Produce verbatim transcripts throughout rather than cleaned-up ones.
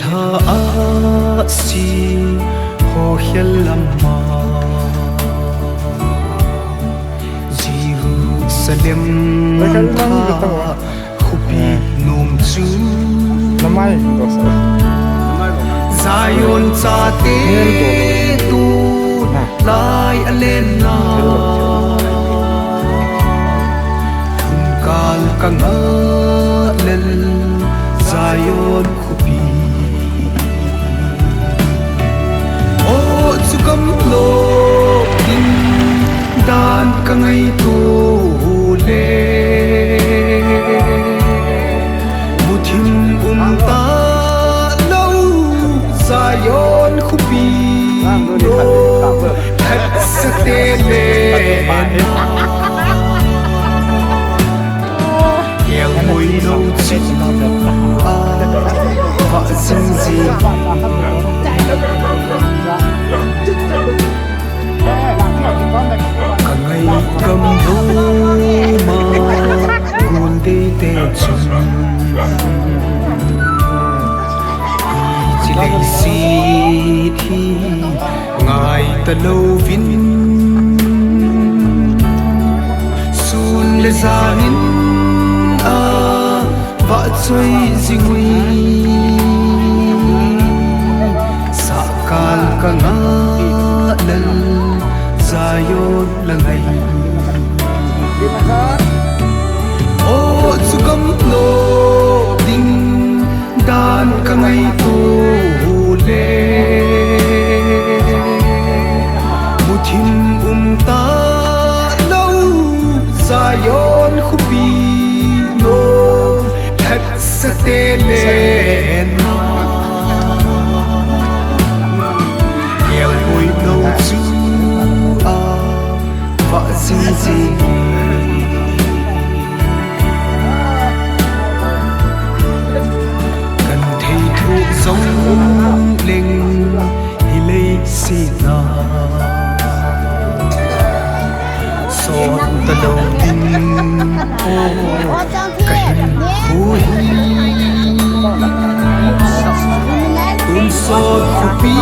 Lha a si ho hial lama Jerusalem tha khupi nom chu Zion chate tu lai a len na. Thumkal ka ngah lel Zion khupi. O chu gam lop ding dan ka ngaito le. Muthim um ta lo Zion khupi lo. Phat sa te le. Kel moi lo chi a va zing zing. Ka ngai gam lo ma kun de te chun. I chi lei si thi. Ngai ta lo vin sun le zanin a va choi zing ui. Sakal ka ngah lel Zion la ngai. O chu gam lop ding dan ka ngaito le. Muthim um ta lo Zion khupi lo. Phat sa te le na. Kel moi lo chu a va zing zing. Kan thei thu zong leng hi lei si na. Sot ta lo ding o ka hin khu hi. Tun sot khupi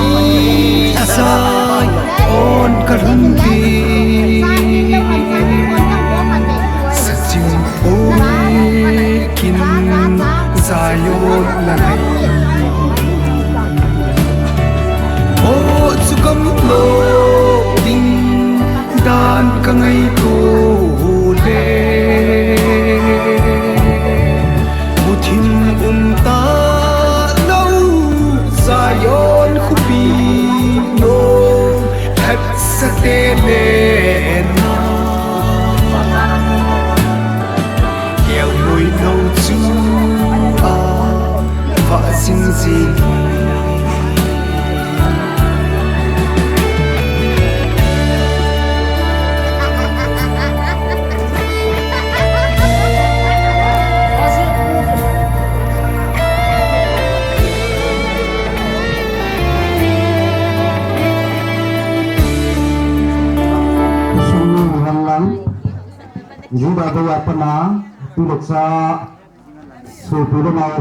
a Zion ka lhun ding. Sa chim o kin Zion la ngai. O chu gam lop ding dan ka ngaito le. Muthim um ta lo Zion khupi lo. Phat sa te le na. Kel moi lo chu a va zing zing. Sung nang lang. Juda dei a pat a, pi le cha, sopi le nao,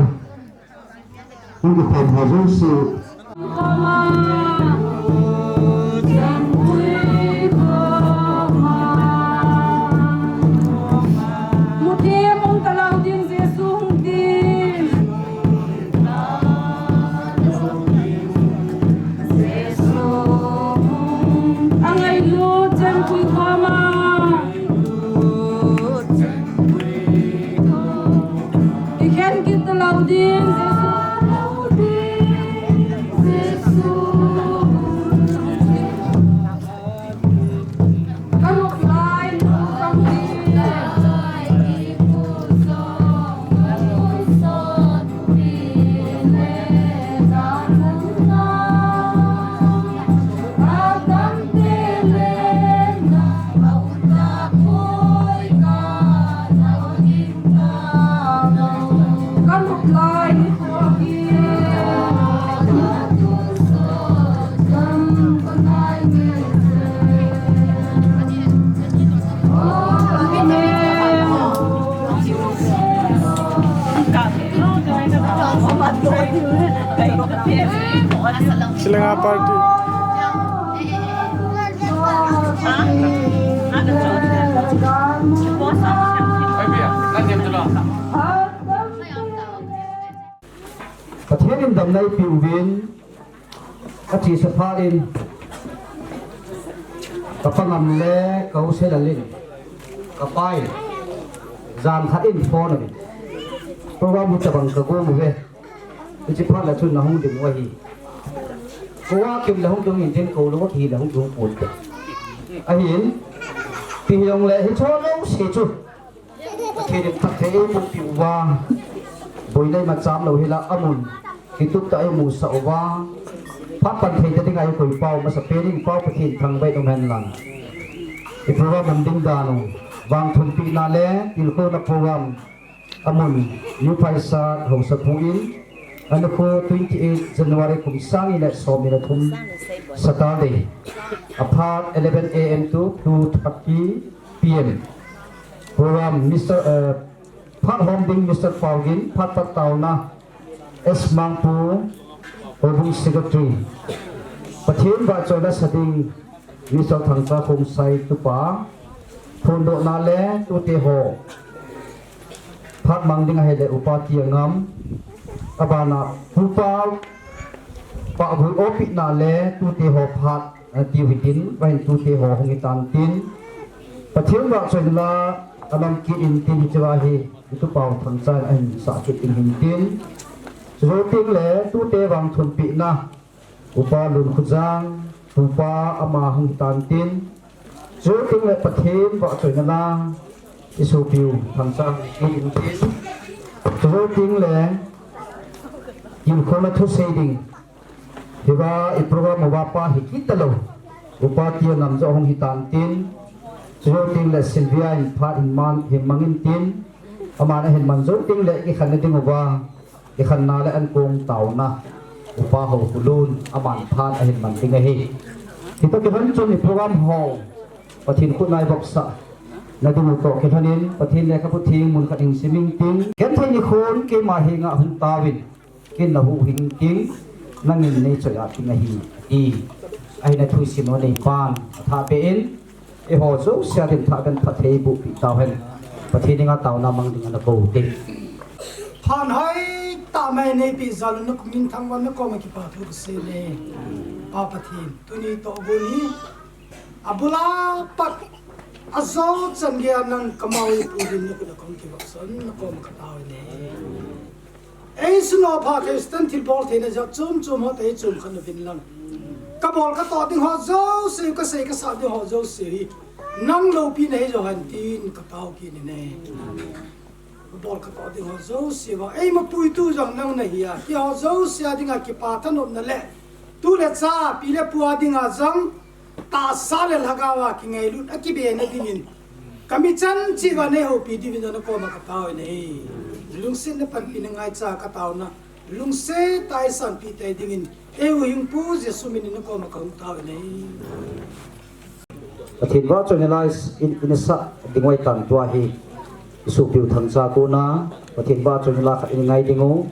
hung kikhom ho jouse. Muthim um ta lo ding Jesu hung tin. Angailut chen puikhom a. Kikhen kit ta lo ding Jesu. Ka nop lai nu ka mu ding. Silang party. Pathen in damna eipeh uvin, achesa phat in, kapa Ngam le ka Hausa Lal in, kapa in, jan khat in phone uvin, program hi tabang kagong uve. Hiche phat le chun nahung ding u ahi. Kou a kim le hung ding in tin, kou lou a kihi le hung ding ponte. Ahin, ipi hijongle hiche jouse chu Pathen in phatthei eiboh peh uva, boina imacha umlou hela amun kitup tah a imusah uva, phat pan thei ta dinga ikoi pau masapen in Pau Pathen thangvah in um hen lang. I program um ding dan u, vangthum pehna le tilkhouna program amun, New Phaisat Haosa Phu in, anikho twenty-eight January kum sang ni le som ni le thum, Saturday, aphat eleven A M to two thirty P M. Program Mister, eh, phat hom ding Mister Paugin, phat pat taona S Mangpu, Houbung Secretary. Pathen vahchoina sa ding Mister Thangcha Khongsai tupa, phondohna le tute ho phat mang ding ahile Upa T. Angam, abana Upa Pahgui opehna le tute ho phat, eh, tiu hitin, vahin tute ho hung hitan tin, Pathen vahchoina la alam kit in tin, hiche va hi Upa Thangcha in ahin sah kit ding ahin tin, chujou teng le tute vangthum pehna Upa Lunkhojang, tupa ama hung hitan tin, chujou teng le Pathen vahchoina la isopiu Thangcha hung kit in tin, chujou teng le tilkhouna thusei ding, hiva i program uva pa hi kit talou, Upa T. Angam joh hung hitan tin, chujou teng le Sylvia in phat hin man, hin mang in tin, aman ahin man jou teng le ikhanna ding uva, ikhanna le ankong taona Upa Haokholun, aman phat ahin man ding ahi. Hitoh kilhon chun i program ho Pathen khut a ivopsah na ding u toh kilhon in, Pathen lekhabu theng mun khat in sim ing tin, genthei nikhon keima henga hung taovin, ken nahuh hing tin, nangin neichoi-at ding ahi, ati. Ahina thusim ho neipan athah beh in, eiho jouse a din thah beh in phatthei eiboh peh tauhen. Pathen henga taona mang ding ana kou te. Phat hoitah mai neipeh jal un, nakum in thangvah in nakoma kipa thu kasei e. Pa Pathen, tuni toh gon hi abul a pat ajo chan geiya nang kamau ipu din nakhut a kahung kivopsah un, nakoma katao e. Ei sunga pha thei, Satan thilbol theina jat chom chom ho toh eichom khen uvin lang, kabol katoh ding ho jouse, kasei kasah ding ho jouse hi nang loupina hijoh hen tin katao kit in e. Kabol katoh ding ho jouse uva eima puitu jong nang nahi a, keiho jouse a dinga kipa thanopna le tu le cha, pi le pu a dinga jong tahsa le lhagao a kingailut a kibena dingin, kamichan cheh uva neihoupi diuvin jong nakoma katao e. Lungsetna panpina ngaicha kataona, lungset tah a eisanpeh tei dingin, eihuhhingpu Jesu min in nakoma kahung tao e. Pathen vahchoina la in, in sah ding u ahitan, tua hi isopiu Thangcha kona Pathen vahchoina la khat in ngai ding u.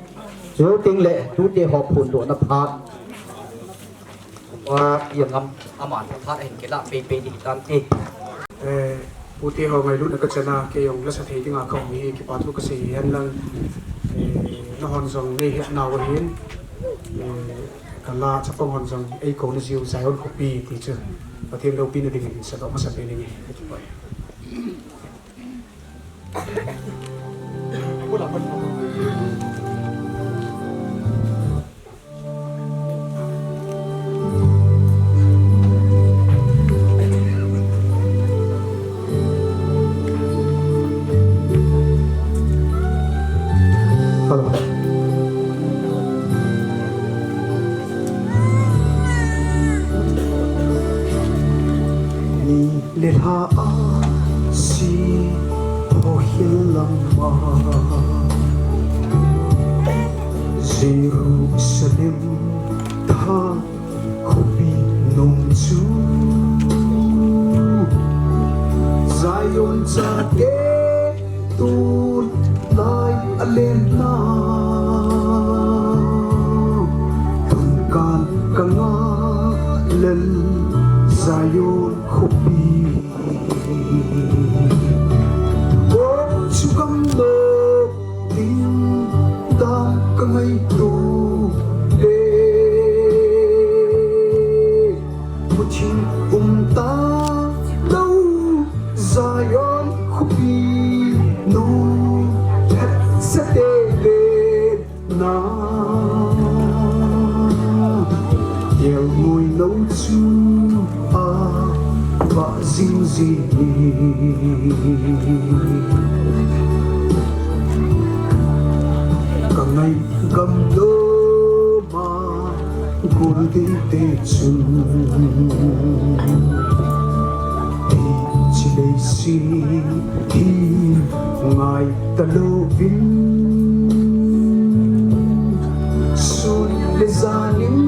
Chujou teng le tute ho phondohna phat, Upa T. Angam, aman phat ahin kilah peipei ding ahitan te. Eh, pute ho ngailutna kachan a, kei jong lasa thei dinga kahung hi kipa thu kasei hen lang, eh, nahon jong neihet nau ahin, eh, kala chapang hon jong eikouna jiu Zion khopi ti chu Pathen loupina dingin sadoh masapen inge, kakipah e. Ni le lha a si ho hil lam a, Jerusalem tha khopi nung chu, Zion chate tulai a len na. Ka ngah lel Zion khopi. Kong chu gam lou ding dan ka ngaito le. Muthim um talou Zion khopi, nopsah tei le na. Kelngoi lou chu avah jing jing. Ka ngai gam lou ma, gul ding te chun. Hiche leiset hi ngai talouvin, sun le jan in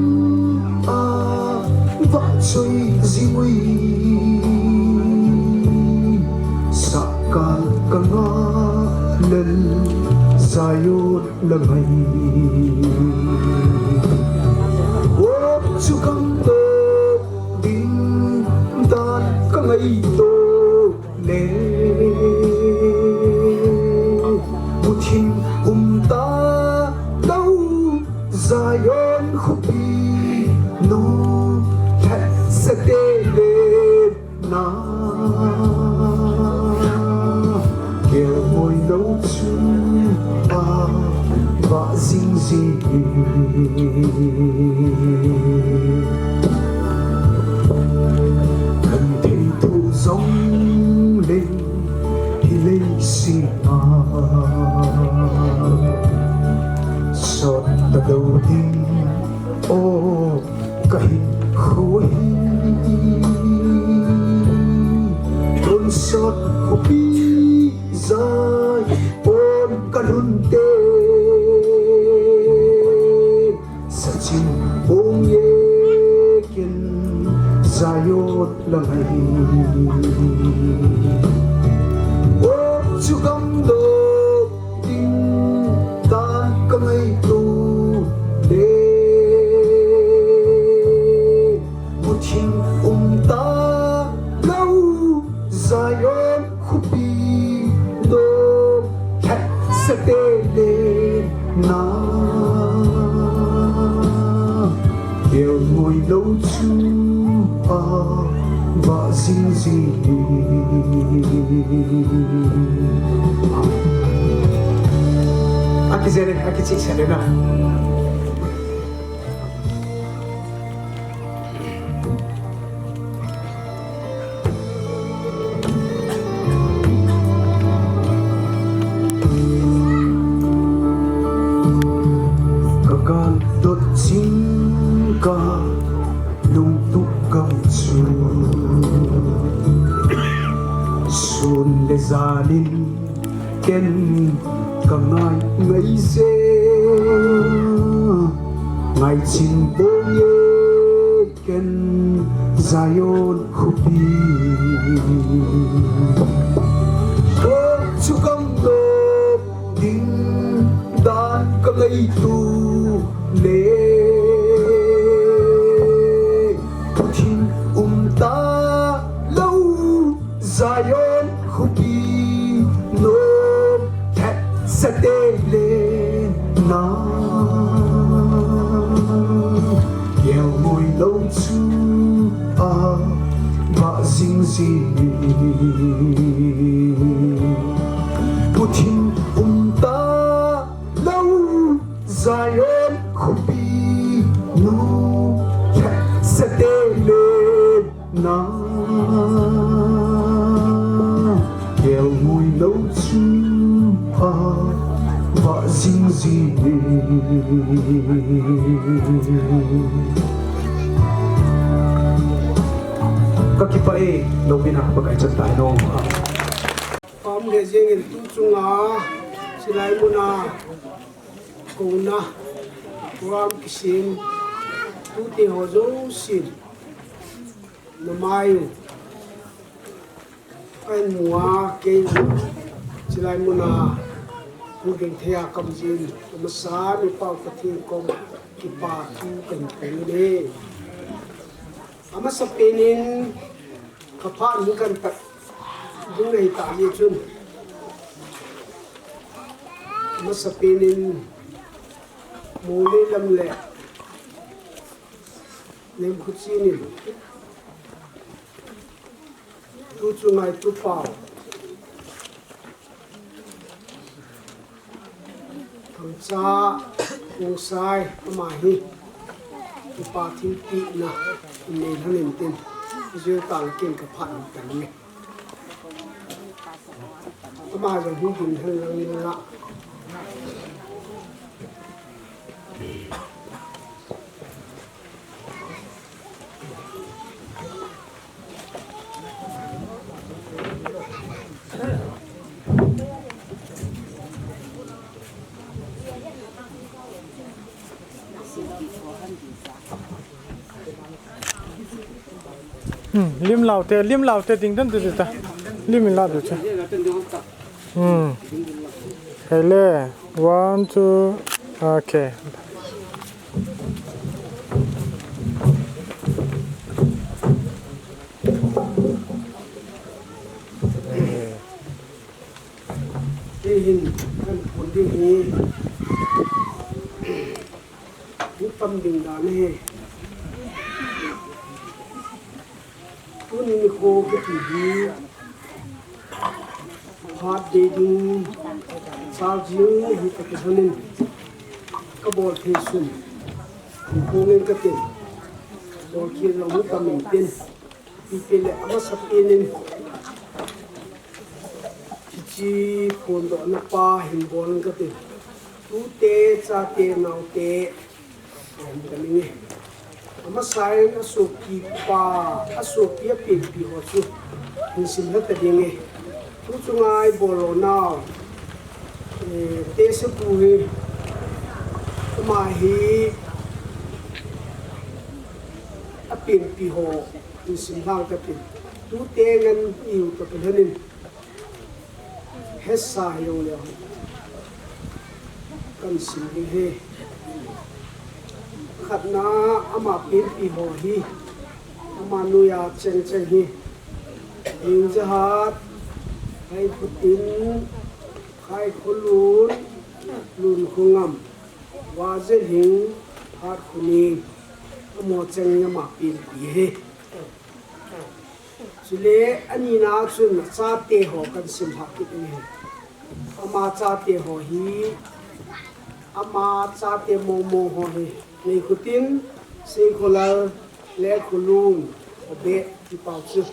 avahchoi jing uvin, sahkal ka ngah lel Zion la ngai. Kong chu gam lou ding dan ka ngaito le. Muthim um talou Zion khopi, nopsah tei le na. Kelngoi lou chu avah jing jing. Kan thei thu jong leng hi leiset a sot talou ding, o ka hinkho hi. Tonsot khopi Zion ka lhun teng, sachin bong e ken Zion la ngai. Kong chu gam lou ding dan ka ngaito le. Muthim um talou Zion khopi, nopsah tei le na. Kelngoi lou chu avah jing jing. Akijele, akichehsel le na. Ka gal dot jing, ka lungtup gam chu sun le jan in ken ka ngai ngai jeng, ngaichin bong e ken Zion khopi. Kong chu gam lou ding dan ka ngaito le. Muthim um talou Zion khopi, nopsah tei le na. Kelngoi lou chu avah jing jing. Muthim um talou Zion khopi, nopsah tei le na. Kelngoi lou chu avah jing jing. Ka kipah e, loupina Pakai chang tai no. Pam he jing in tu chunga, chulai muna, kona, program kisem, tute ho jousen, na mai u. Kahin mu a, kei, chulai muna, Hung ding thei a ka um jin, amasa in i Pau Pathen koma kipa thu kahin phong e. Amasa pen in ka phat hung kan pat ding ahi tah jeh chun, amasa pen in Moreh lam le Nemkhuchen in tu chunga i tupau Thangcha Khongsai, ama hi kipa thilpehna in nei lhon in tin, i jui tah le ken ka phat in tan e. Ama jong hung ding hen lang lang a. Hmm, lim laute, lim laute ding dan tu ta. Lim in la du cha. Hmm. Hele, one, two, okay. Kei hin kan phong ding hi, hung tam ding dan ahi. Tuni nikho kiti hi phat dei ding, sal jing hi ka kilhon in, ka bol thei sun, phong in ka tin, bol khel jong hung tam in tin. Ipi le amasa pen in, hiche phondohna pa hin bol in ka tin. Tute, chate, naote, ahin ka ning e. Amasa in asopipa, asopi apenpi ho chu hin simlha ta ding e. Tu chunga i bol lo nau, eh, Tesepu hi, ama hi apenpi ho hin simlha ka tin. Tute ngan i u ta pen hin hesa hi jong leu kan sim ding ahi. Khatna, ama penpi ho hi, ama noiya cheng cheng hi, Ningjahat, Haikhotin, Khaikholun, Lunkhongam, Vajelhing, Hatkhoning, amaho cheng hi ama penpi ahi. Chule anina chun achate ho kan simlha kit ding ahi. Ama chate ho hi, ama chate mong mong ho hi, Neikhotin, Seikholal, Lekholun, Khobe, ti pau chu,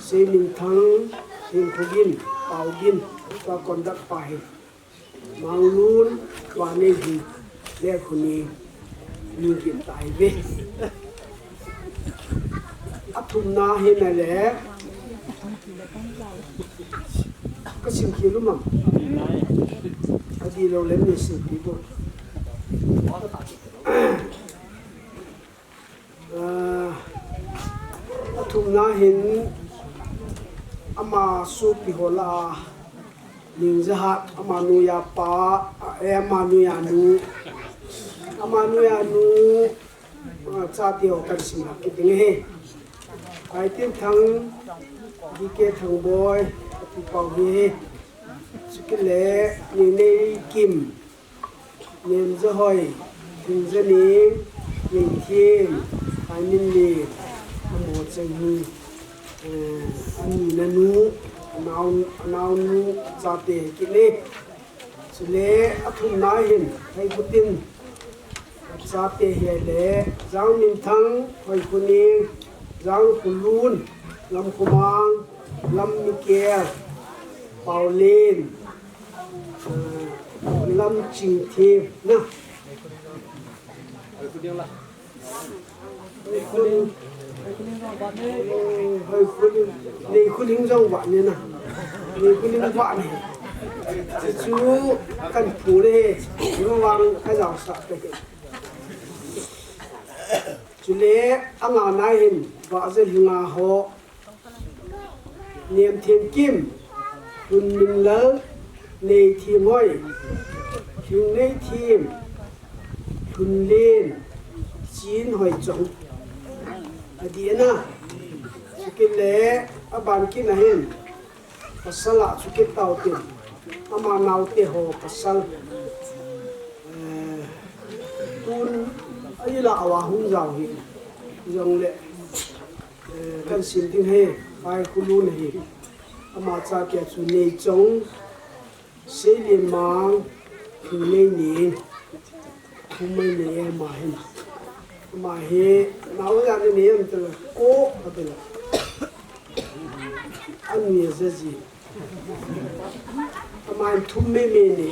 Seiminthang, Seikhogin, Paogin, tua conduct pa hi. Manglun, Vaneihing, Lekhoning, mi gin tahi ve. Athumna hi na le, ka sim khel u mam. Adih lou le nei sim pi bou. Ah, athumna hin ama sopi ho lah a, Ningjahat, ama noiya pa, eh, ama noiya nu, ama noiya nu, ah, chate ho kan simlha kit ding ahi. Kaitinthang, D K Thangboi, ati pau hi. Chukit le, Neineikim, Nemjahoi, Thingjaning, Neithem, Khaiminlen, amaho cheng hi, eh, anina nu, anao, anaonu, chate hi kit e. Chule athumna hin, Haikhotin, achate hi le, Jangminthang, Haikhoning, Jangkholun, Lamkhomang, Lammikel, Paolen, Lamchingthem na. Haikhoning, Neikhoning jong vah ne na. Neikhoning vah ne. Chu kan phu le, chu vang ka jaosah ka hi. Chule angana hin Vajelhinga ho, Nemthemkim, Hunminlal, Neithem Hoi, Lhingneithem, Lhunlen, Chinhoichong. Adih na, chukit le, aban kit na hin, pasal a chukit tau tin, ama naote ho pasal. Eh, tun, ahi la awa hung jao hi, jongle, eh, kan sim ding hi, Paikhulun hi, ama cha kia chu Neichong, Seilenmang, Lhingneini, Lhingneini ama hin. Ama hi, nao ja ni ni am tela, ko, ka tela. Ani ya zazi. Ama hin thum mei mei ni.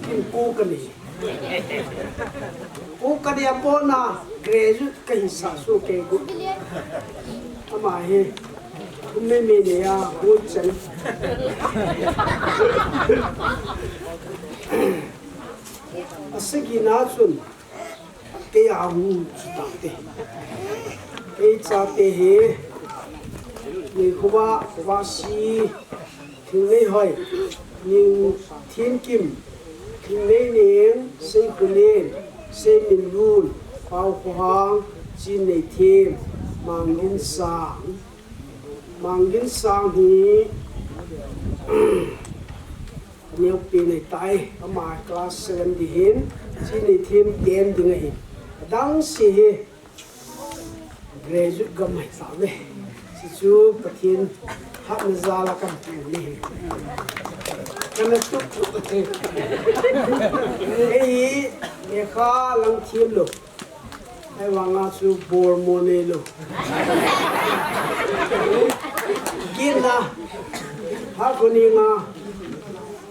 Kin ko ka ni. Ko ka ni a pona, graduate ka hi sa su ke gu. Ama hi, thum mei mei ni a, gu chan. Asagi na chun, kei a hu chu ta te. Kei chate hi, Neikhovah, Khovahsi, Lhingneihoi, Ningthenkim, Lhingneinieng, Seikholen, Seiminlun, Paokhohang, Chinneithem, Manginsang. Manginsang hi, neopen ahitai, ama class seven ding ahin, Chinneithem ten ding ahin. Adang si hi, graduate gam ahi tave. Hichu Pathen hatna jal a kan pu ni hi. Kana tup tup ahi. Kei hi, lekha lang them lou. Ahivanga chu bol mo nei lou. Gin na, ha ko ni nga,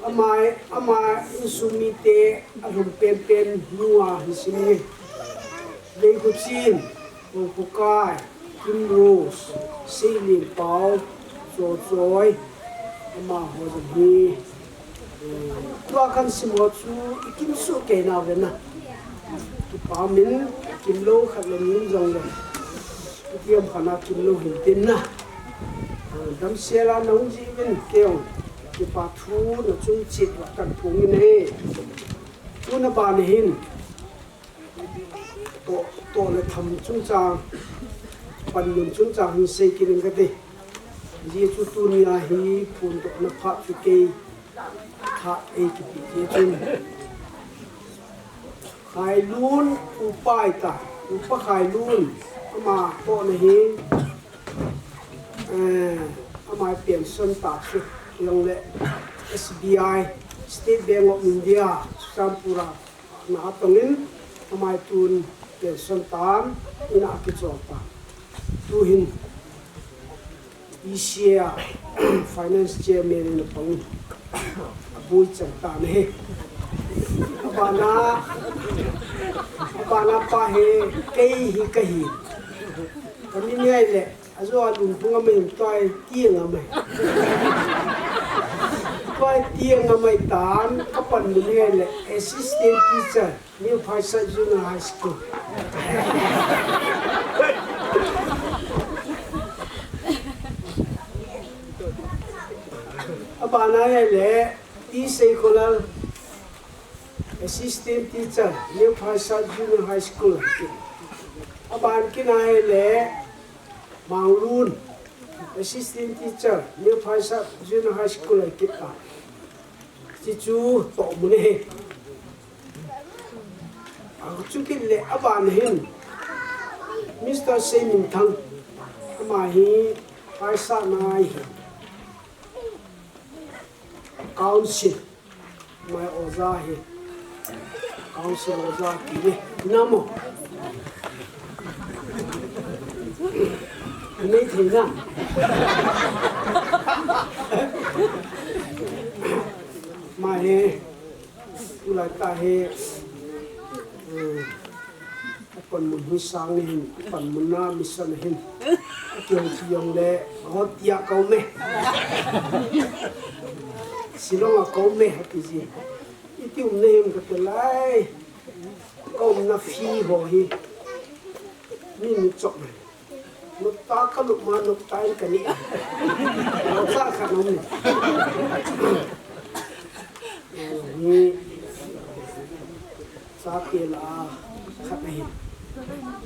amai, ama insung mite alhum penpen nunga hin sim e. Leikhuchin, Lungkhukai, Kim Rose, Seilenpao, Chochoi, amaho jong hi. Tua kan sim ho chu i kin suh kei nau ve na. Kipa min, kin lou khat le min jong le. Kitiam khana kin lou hin tin na. Damsel a na hung ji uvin kei jong. Kipa thu na chung chit la kan phung in he. Tuna ban hin. Toh, toh le tham chungchang, panmun chungchang hin sei kit ing kate. Ajeh chu tunia hi phondohna phat chu kei tha ei kipe jeh chun. Khailun upa ahitai, Upa Khailun, ama tohna hi, eh, ama pension ta chu, jongle S B I, State Bank of India, Churachandpur a, na atongin, amai tun pension tan, ina akichol tan. Tuhin, E C A, Finance Chairman in apang, aboi chan tan ahi. Abana, abana pa hi, kei hi kahi. Kami ni ai le, Ajo a lungthim a mahin tuai tiang a mai. Tuai tiang a mai tan, kapan mun hi le assistant teacher, New Phaisat Junior High School. Abana hi le, T Seikholal, assistant teacher, New Phaisat Junior High School. Aban kit na hi le, Manglun, assistant teacher, New Phaisat Junior High School a kit ta. Hichu toh mun ahi. Achukit le aban hin, Mister Seiminthang, ama hi Phaisat na hi. Council. Mai oja hi. Council oja ti ni. Namo. Nei thei na. Mai he. Tulai ta he. Hmm. Apanmun hi sang ahin, apanmun na mission ahin. Akihou chi jong le, ahotia ka um e. Shillong a ka um e, ati ji. Iti um na him kati lai. Ka umna fee ho hi. Mi mi chok mai. Nopta ka lup ma nopta in ka ni. Nopta ka nom ni. Hi chate lah a khat ahi.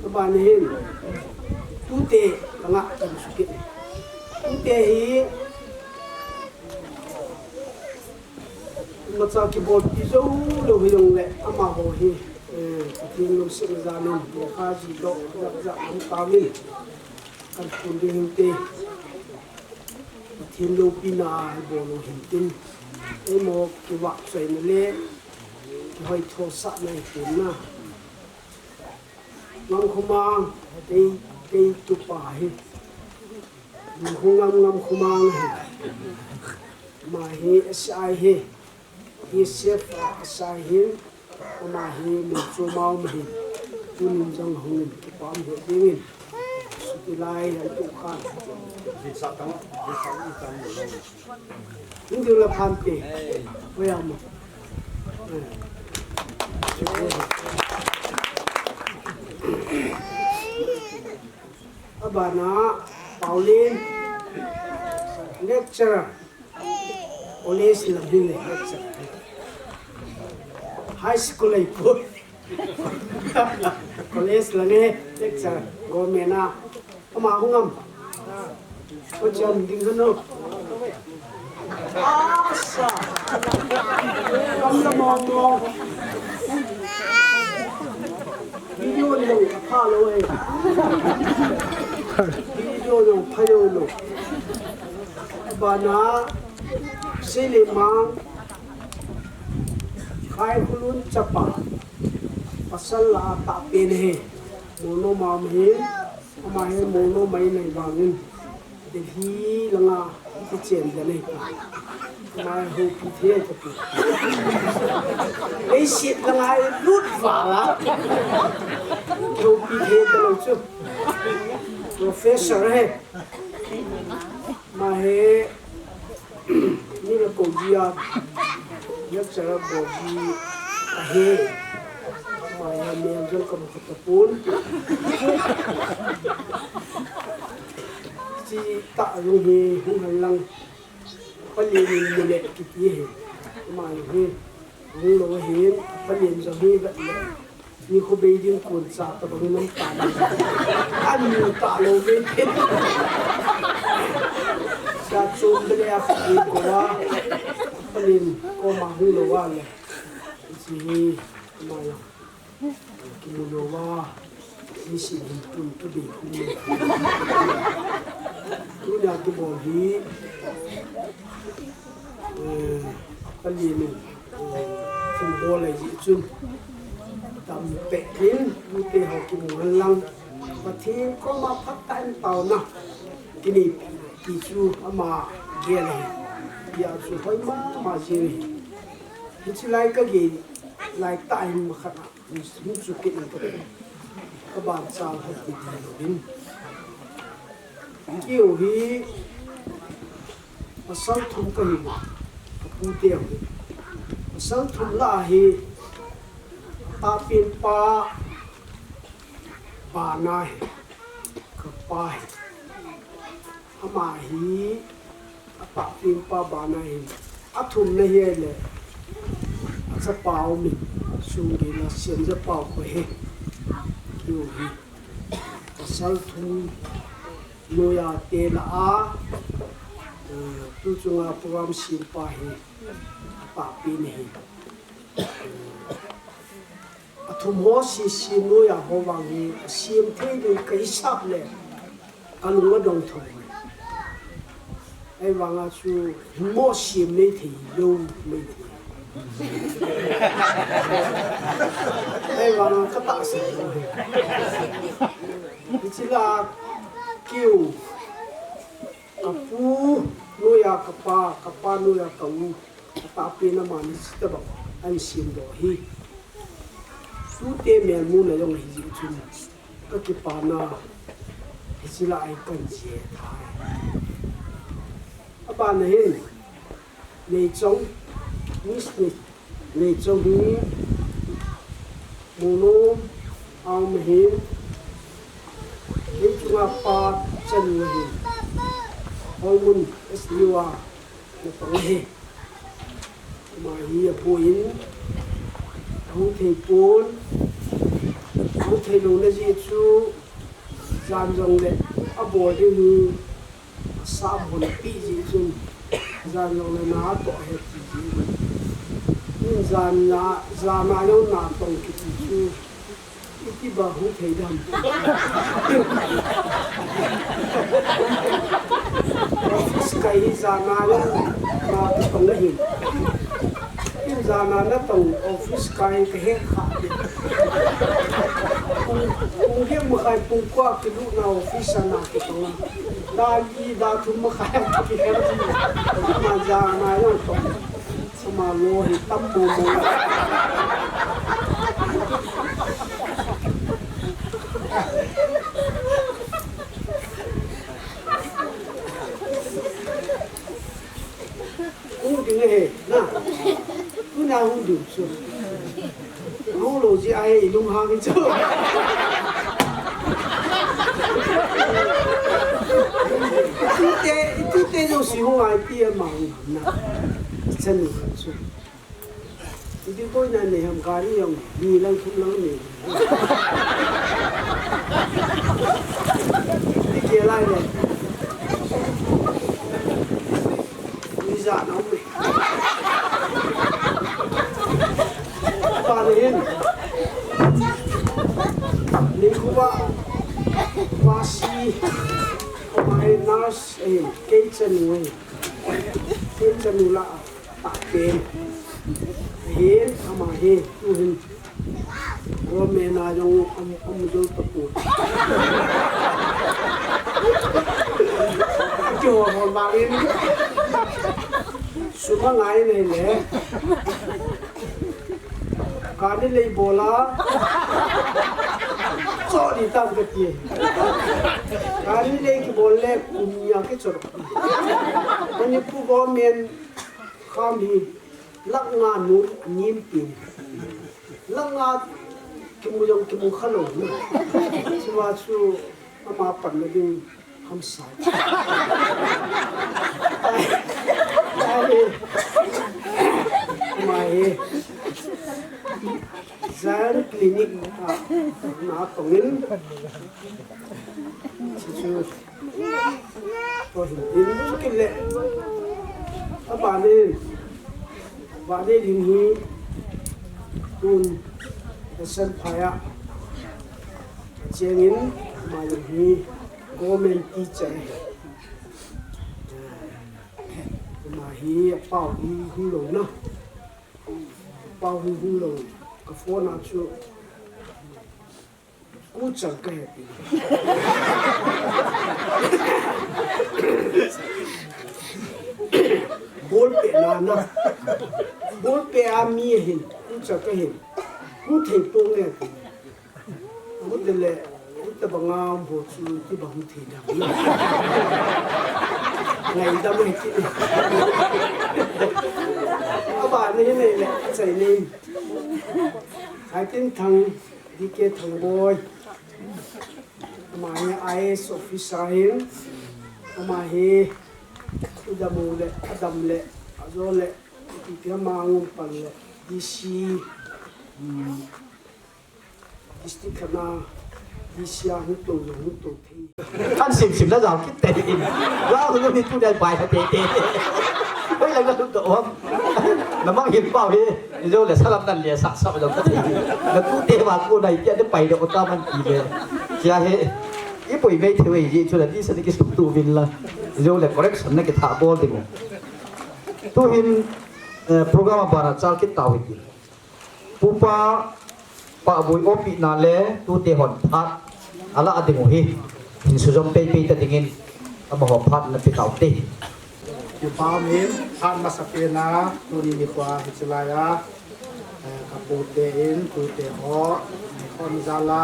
Aban ahin, tute kanga kan sukit. Tute hi imacha kibolpi jou lou hijongle amaho hi, eh, Pathen lungsetna jal in lekha jihdoh jat jat um tauvin, kan phun ding hinte. Pathen loupina ibol u hintin, eimo kivahchoina le kihoithosahna itin na. Ngamkhomang, kei, kei tupa hi. Ngamkhomang, Ngamkhomang hi. Ama hi S I hi. Hi S F a S I hi. Ama hi Mongchomau ma hi. Tunin jong hungin kipah um hih dingin. Sutilai an tu khan. Hindi la phante. Oya mo. Abana, Pauline, lecturer, college lang hi le lecturer. High school ahi poi. College lang hi lecturer, government a. Ama hung am. Ko cham ding hanu. Asa. Kam la mong mong. Video ni dong pha lou e. Video ni dong pha lou lou. Bana Silimang Khai Khulun chapa. Pasal la tahpen ahi. Mono ma ahi. Ama hi Mono mai nai vangin Delhi langa kichen da nei. Ama hi houpi thei ta pu. Leiset langa lut vala. Houpi thei ta lou chu. Professor ahi. Ama hi Ni la ko ji a, lecturer bol ji ahi. Ama hi mel jong kamu khat tapon. Chi ta jong hi hung hal lang. Palen in mu le kiti hi. Ama hi hung lou hin, palen jong hi vet le. Ni khu bei ding kun cha ta bang nam ta. An ni ta lou ve. Sa chom be le a khu ko wa. Panin ko ma hu lou wa le. Si hi ma ya. Ki mu lou wa. Ni si hin tun tu be khu le. Tu na tu bol hi. Eh, panin. Thil bol ahi jeh chun, tam peh in, nute ho kimu hen lang, Pathen koma phatah in taona kinei ti chu ama gel ahi. Tia chu hoi mama jing ahi. Hiche lai kagei lai tah hin makhat a, hung chu kit in ka, kaban chal hat ti ti louvin. Keu hi, Pasal thum kahi, kapu teu hi. Pasal thum lah a hi, atahpen pa Bana hi, kapa hi. Ama hi, atahpen pa Bana hi. Athumna hi le, achapa u min, Sunggel a Siamjapau kho hi. Keu hi. Pasal thum noiya te lah a, eh, tu chunga program sempa hi, atahpen ahi. Athum ho sese noiya ho vang hi, asem thei ding kahisap le, kalung adong thou. Ahivanga chu, mo sem nei thei lou, nei thei. Ahivanga katahsan lou. Hiche lah a keu, kapu noiya kapa, kapa noiya ka u, atahpen amani chutobang ahin semdoh ahi. Tute melmuna jong ahi jeh chun. Kakipana, hiche lah a hi kan jih thei. Abana hin, Neichong, Miss Nei, Neichong hi, Mono, Aung hin, Neichong a pa chan ahin, Holmun, S D U a, na pang ahi. Ama Hi apoh in, ahung thei pon, ahung thei louna jeh chu, jan jongle abol ding hi asabon pi jeh chun, jan jongle natoh ahi ti jeh. Jan a, jan a jong natong kiti chu, iti bang hung thei dem. Office kai hi jan a le natong ahi. Jan a natong office kai kahe kha. Pung, pung giet makhai pung ko a kilutna office a natong a. Da li da thum makhai a kihe. Ama jan a natong. Ama lo hi tam mo mo. Hung ding ahi, na. Tuna hung ding chu. Hung lou jeh ahi, ilunghang chu. Itute, itute jouse hung a ipi ama hung na. Chanu chu. Ipi koina nei ham, gari jong ni lang thum lang nei. Ipi kei lai le. Ni ja na um e. Pa le hin. Ni khu ba. Ba si. Ko mai nurse e. Kei chanu e. Kei chanu la. Tapen. Hin, ama hi, tu hin. Government a jong um, um jol tapon. Kiho ho bangin. Sum angai nei le. Kani lei bol a. Cho di tam kati. Kani lei kibol le kum ya kicho. Manipur government kham hi. Lakh nga nu nim pi. Lakh nga kimu jong kimu kha lou na. Chua chu ama panna ding hamsa. Ai, ai, ama hi. Zion Clinic a natong in. Chu chu. Ko hin in chu kile. Abanin. Abanin hin hi. Tun. Esan phaya. Chengin. Mayin hi. Government teacher. Ma hi apau hi hung lou na. Apau hi hung lou. Ka phone a chu. Kuchang kahe pi. Ball pehna na. Ball peh a mi ahin. Kuchang kahin. Hung thei pong e pi. Hung te le. Hung te banga ball chu ti bang hung thei dam. Ngaidam ahi ti. Aba ni nei le. Achai nei. Hai tin thang. D K Thangboi. Ama hi I A S officer ahin. Ama hi idam u le, adam le, ajo le, ipi ama ngum pan le, D C, um, district khat na, D C a hung tou, hung tou thei. Kan sim sim na jao kit te in. Jao na mi tu dai pai ha te te. Hoi la na tu to om. Na mang hin pau hi. Ijo le salam nan le sa sa lo ka ti. Na tu te wa ko nai ti de pai de o ta man ti le. Kia he. I poi mei the wei ji chu la ti sa ni ki su tu vin la. Ijo le correction na ki tha bol ding. Tu hin, eh, program a bara chal kit tau hi. Pupa, pa bui opi na le, tu te hon phat. Ala ading u hi. Hin su jom pei pei ta dingin. Amaho phat na pi tau te. Kipa min, phat masa pen a, tuni nikho hiche lai a, eh, ka pu te in, tute ho, eh, khon jal a,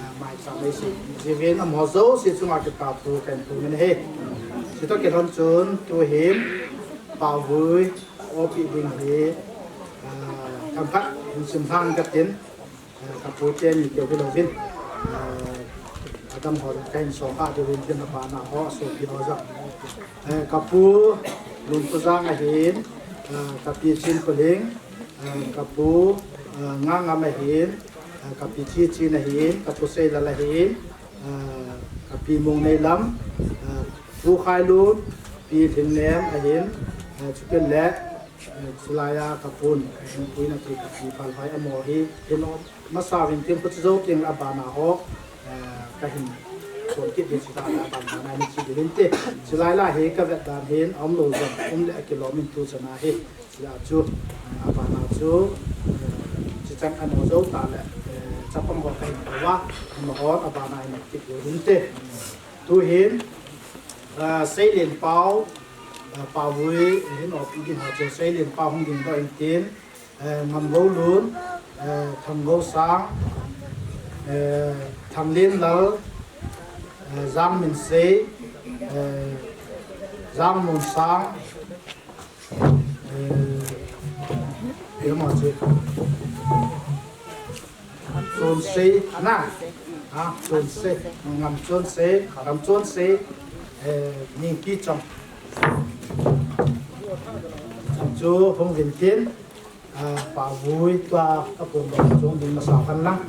eh, maicham eisei jiuvin, amaho jouse chunga kipa thu kahin tung in ahi. Chutoh kilhon chun, tu hin, Paovui, opi ding hi, eh, kam khat, hin sim lhang katin, eh, ka pu te ni keu hilou vin, eh, adam ho kahin so kha diu vin tin, apa na ho, sopi ho jong. Eh, ka pu, Lungpujang ahin, Ah, ka pi Chin Paling, ah, ka pu, ah, Ngangam ahin, ah, ka pi Chi Chin ahin, ka pu Seilal ahin, ah, ka pi Mungneilam, ah, pu Khailun, pi Lhingnem ahin, ah, chukit le, ah, chulai a ka pun, ah, pu in a pi ka pi Phalhoi amaho hi, hin masa vin tin, khuti jou tin a bana ho, eh, ka hin kon kit ding chita la ban bana ni chi ding te. Chilai la hi ka vet dan hin, a um lou jong, um le a kilom in tu chana hi. Chila chu, eh, a bana chu, eh, chi chan a no jou ta le, eh, chapang ho ka hin ko wa, amaho a bana in kit ding te. Tu hin, eh, Seilin Pau, eh, Pau Vui, hin op ding ho chu Seilin Pau hung ding doh in tin, eh, Ngamgolun, eh, Thanggosang, eh, Thanglinlal, eh, Jangminsei, eh, Jangmunsang, eh, Chonsei, na, ha, Chonsei, Ngamchonsei, Ngamchonsei, eh, Ningkichong. Chu hung vin tin, ah, Pau Vui tua ka pun dong chung ding masa kan lang.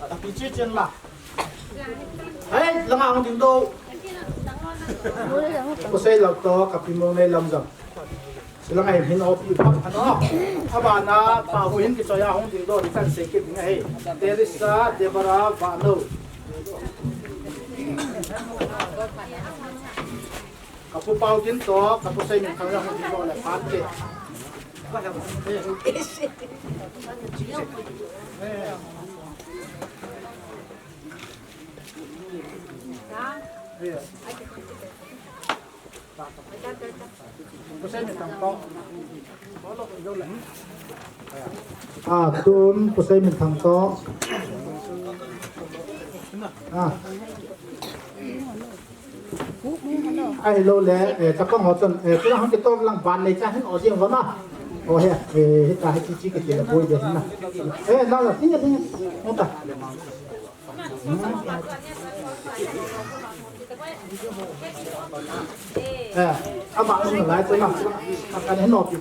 Tapi chi chen la. Hei, langa hung ding doh. Ko sei lak to, ka pi Mungneilam jong. Silanga hin hin op i pa. Ano? A bana Pau Vui hin kichoi a hung ding doh, ni kan sei kit ding ahi. Teresa, Deborah, Vano. Ka pu Pau Tin to, ka pu Seiminthang jong hung ding doh le, phat te. Pu Seiminthang to. Ah, tun Pu Seiminthang to. Ah. Ahilou le, eh, chapang ho chun, eh, chula hung kito lang ban nei cha hin o jing vana. O he, eh, hita hi chi chi kiti le boi de hin na. Eh, na la, hinge, hinge. Nota. Eh, ama nung lai tu na. Akan hin no pi.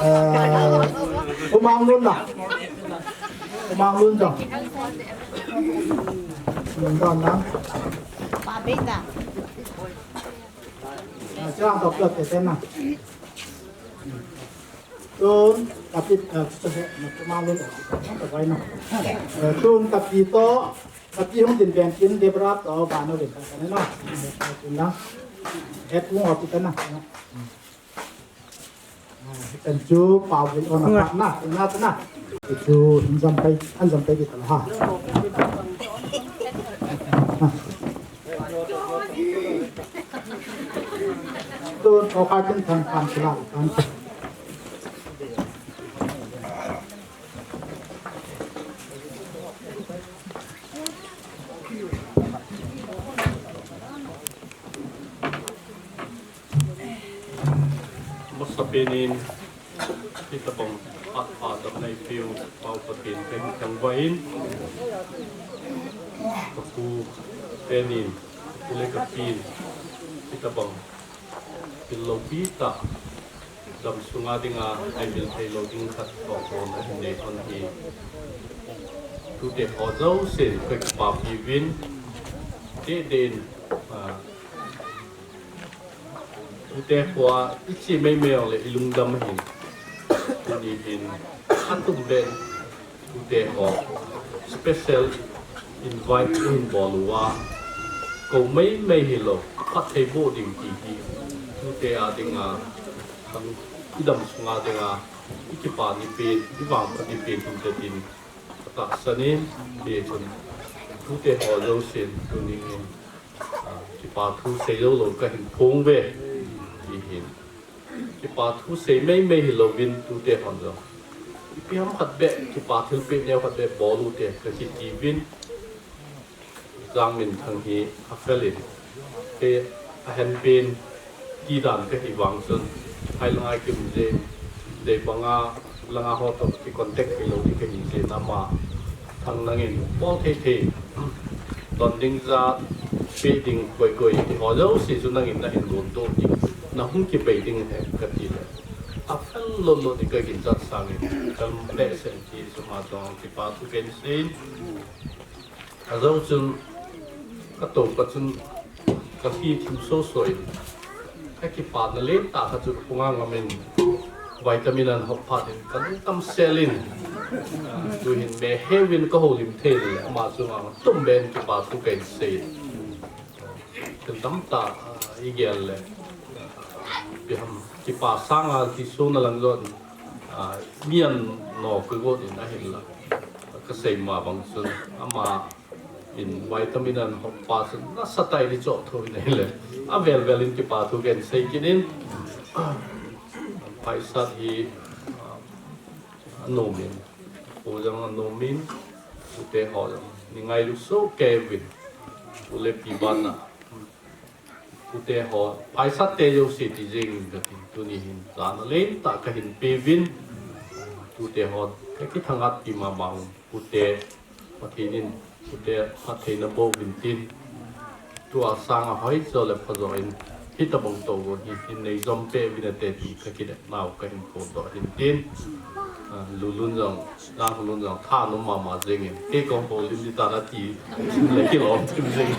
Eh, Pu Manglun na. Pu Manglun jong. Lun don na. Pa be ta. Eh, chang to pia te na. Tun, ka pi, eh, chu, chu, na, tu ma lun, na, tu vai na. Eh, tun, ka pi to, ka pi hung din ben tin, Deborah to, ba na rin, ka, ka na, na. Tun na. Et mo, ti ka na. Ah, kan chu, Pau Vui on na, na, na, na. Chu, in jam pai, an jam pai ki ta ha. Ah. Tun, o ka tin thang kan sila kan. Masapen in, hitabang phat pha dam nei piu, Pau Pathen kahin thangvah in, ka pu pen in, ka pu le ka pi in, hitabang pil loupi tah, dam sunga dinga, ai pil thei lou ding khat toh kon ahin nei hon hi. Tute ho jousen, ka kipapi uvin, deh deh in, ah, Tute ho a i che mei mei le i lungdam ahin. Tuni hin a tum ben tute ho special invite in bol uva. Ko mei mei hilou, phatthei boh ding ti hi. Tute a dinga, i dam sunga dinga, i kipa ni pen, i vangphat ni pen tute tin. Ka tahsan in, ti chun, tute ho jousen, tuni hin. Ah, kipa thu sei jou lou kahin phong uve. Ti hin. Kipa thu sei mei mei hilou vin tute hon jong. Ipi ham khat beh, kipa thilpeh neo khat beh bol ute, ka kiti uvin. Jangminthang hi a fel in. Kei a hen pen ti dan ka hi vang chun. Hai langa kim je, dei banga langa ho toh ki contact thei lou ding ka hi je na ma. Thang nangin bol thei thei, don ding ja, pe ding koi koi ti ho jouse chu nangin nahin gon to ding, nahung kipei ding ahi kati le, afel lolo ti kaginchat sangin, kalung leh sen ti chu ama chunga kipa thu kahin seiyin. Ajou chun, katoh pa chun, kapi thim soso in, kakipana lentah khat chu kapunga ngamin, vitamin ahin hop phat in, kalung tamsel in, tuhin meheuvin kahoulim thei le, ama chunga tumben kipa thu kahin seiyin. Thil tamtah, ah, igel le, ipi ham, kipa sanga ti sona lang jong, ah, mi anom kagot in ahinla, kasei ma bang chun, ama in vitamin ahin hop pa chun nasatah in eichoh thou in ahile, avel vel in kipa thu kahin sei kit in, Paisat hi, ah, anomin, pu jong anomin, pute ho jong, neingailu sohkei uvin, pu le pi bana, pute ho, Paisat te jouse ti jeng in kati, tuni hin jana lentah kahin peuvin, tute ho, kakithangatpi mama un, pute, Pathen in, pute, phattheina boh uvin tin, tua sanga hoi jo le phajo in, hitobang tohgon hi, hin nei jom peh uvin ate ti, kakidep nau kahin phondoh ahin tin, ah, Lulun jong, Langholun jong, thanom mama jeng in, kei kahoulim ding tan ati, le kilom thim jeng in.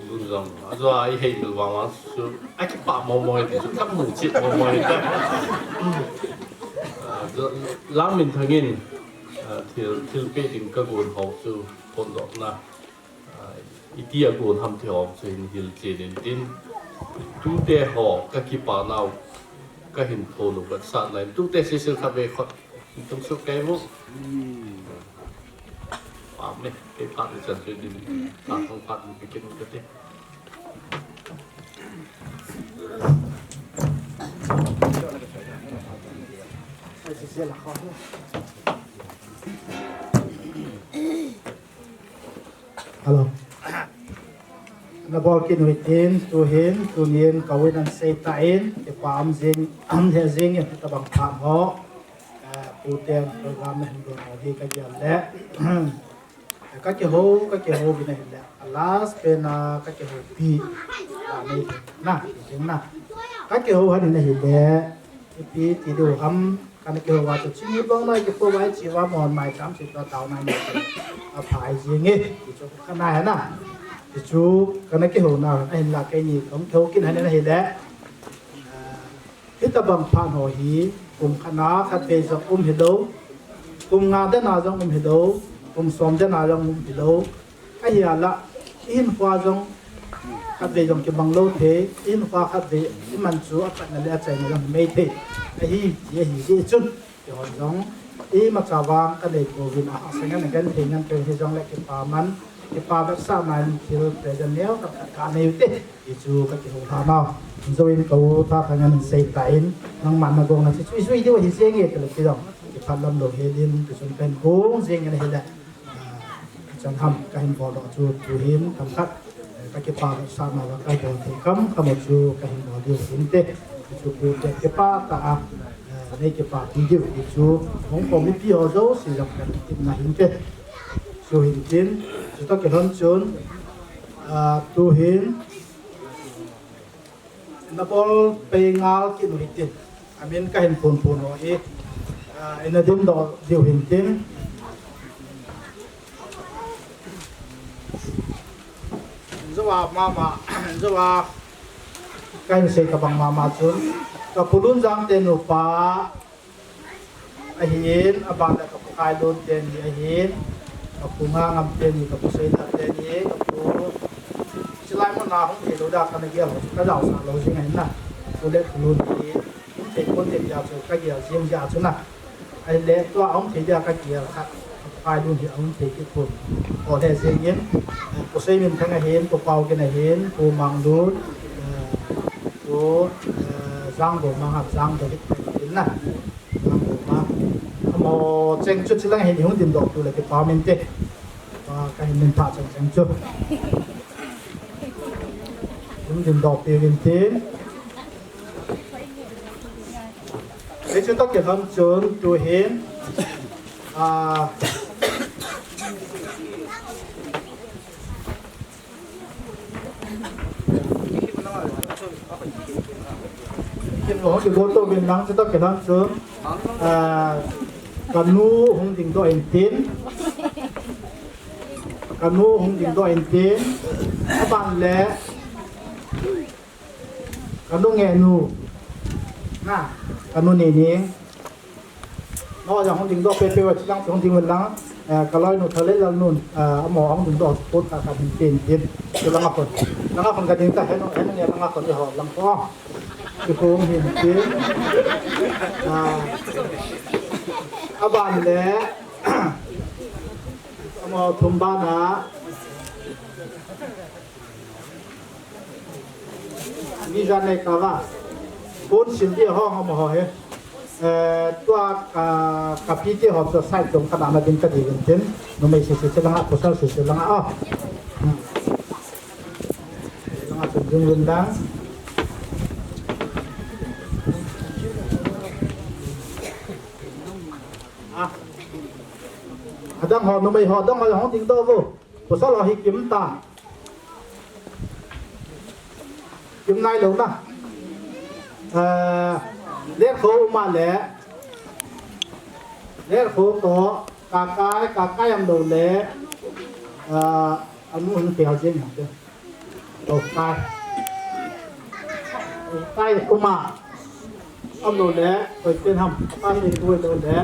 Lun jong, ajou a ihei mil vang vang chu, akipah momo e ti chu, kamu chet momo e ta. Ah, Langminthang in, ah, thil, thil pe ding kagon ho chu, phondohna, ah, iti agon ham ti ho chu hin hilchen in tin, tute ho, kakipa nau, kahin phondoh vetsahna in, tute sesel khatvei khut, tung sohkei uvin. Amen. Kei phat ichan chu din, ta thong phat in pekin kati. Hello. Nabol kit uvin tin, tuhin, tunin, kauvin ahin sei tan, kipa um jing, um lheh jing in, hitobang phat ho. Ah, puten program nahin gon ho hi kagel le. Kakihou, kakihou uvin ahile. A last pen a kakihoupi. Ah, nei na, jing na. Kakihou hon in ahile. Ipi ti diu ham, kana kihou uva chu chini bang noi kipo uva ichi uva mon mai tam si tua tao nai ni. Aphai jing e, ti chu kana he na. Ti chu kana kihou na, ahinla keini kahung kihou kit hon in ahile. Ah, Hitobang phat ho hi, kum khat na khatvei jong um hilou, kum nga dan a jong um hilou, kum som dan a jong um hilou. Ahia la, ihinkho jong khatvei jong kibang lou thei, ihinkho khatvei iman chu apatna le achaina jong himai thei. Ahi, ti ahi jeh chun, kihon jong, imacha vang kanei pouvin a, asang a nagenthei nante hijongle kipa man, kipa vetsahna in thil present neo khat khat kanei u te. Hichu kakihou lha nau. Jouvin ka u Thathang in asei tan, nangman nagong a chu ijui diu ahi jenge tile kidong. Kiphat lam lou helin, kisun kahin gong jenge ahile. Ah, chan ham kahin bol doh chu tuhin themkhat. Eh, kakipa vetsahna uva kabol thei kham kham u chu kahin bol diu hinte. Chu pute kipah tah a, eh, nei kipah pi diu hichu. Hung kom mipi ho jouse jong kahin tipna hinte. Chu hin tin, chutoh kilhon chun, ah, tuhin, Nabol pei ngal kit u hitin. Amin kahin phonphon u hi. Ah, ina dimdoh diu hintin. Jou a mama, jou a kahin sei tabang mama chun. Ka Pu Lunjang te nupa, Ahin, aban le ka Pu Khailun teni ahin, ka Pu Ngangam teni, ka Pu Seinat teni, ka Pu Silai mun a hung thei lou dia kana gel, ka jaosah lou jing ahin na. Pu le Pu Lun hi, hung thei pon te dia chu ka gel jing jeh a chu na. Ahile tua hung thei dia ka gel khat, ka Pu Khailun hi ahung thei kit pon. Aw le jing in, Pu Seiminthang ahin, Pu Paugin ahin, Pu Manglun, eh, Pu, eh, Janggo Mangam, Janggo Lik ahin na. Amaho cheng chu chilang hin hung dimdoh piu le kipa min te. Pa kahin min pha cheng cheng chu. Hung dimdoh piu in tin. Hichu toh kilhon chun tuhin. Ah, kin lo hong kigo to vin lang, chuta kilang chun, ah, kanu hong dingdoh in tin. Kanu hong dingdoh in tin. Aban le, kanu ngehnu. Na, kanu ni ni. No, jong hong dingdoh pepe va, chilang hong ding lang. Eh, ka loinu Thaleilalnun, eh, amaho hong dingdoh pot ka, ka ding pen tin. Chu langa kon. Langa kon ka ding ta, henu, henu ni langa kon ni ho, lang ko. Chu ko hin tin. Ah, aban le, amaho thum bana. Mi jan nei ta va. Kon sil di ho, ho, amaho hi. Eh, tua, ah, ka pi ti ho chu sai chom ka na na ding ka di vin tin. Numei sisi chu langa, pasal sisi langa, oh. Hmm. Langa chun ding vin dang. Ah. Adang ho, numei ho, adang ho, hong dingdoh vo. Pasal ho hi kim ta. Kim nai lou na. Ah, lekho um a le. Lekho to, kakai, kakai um lou le. Ah, anu hin pe hao jeng hao te. To kai. Kai um a. Am lou le, koi pen ham, pa ni tu lou le.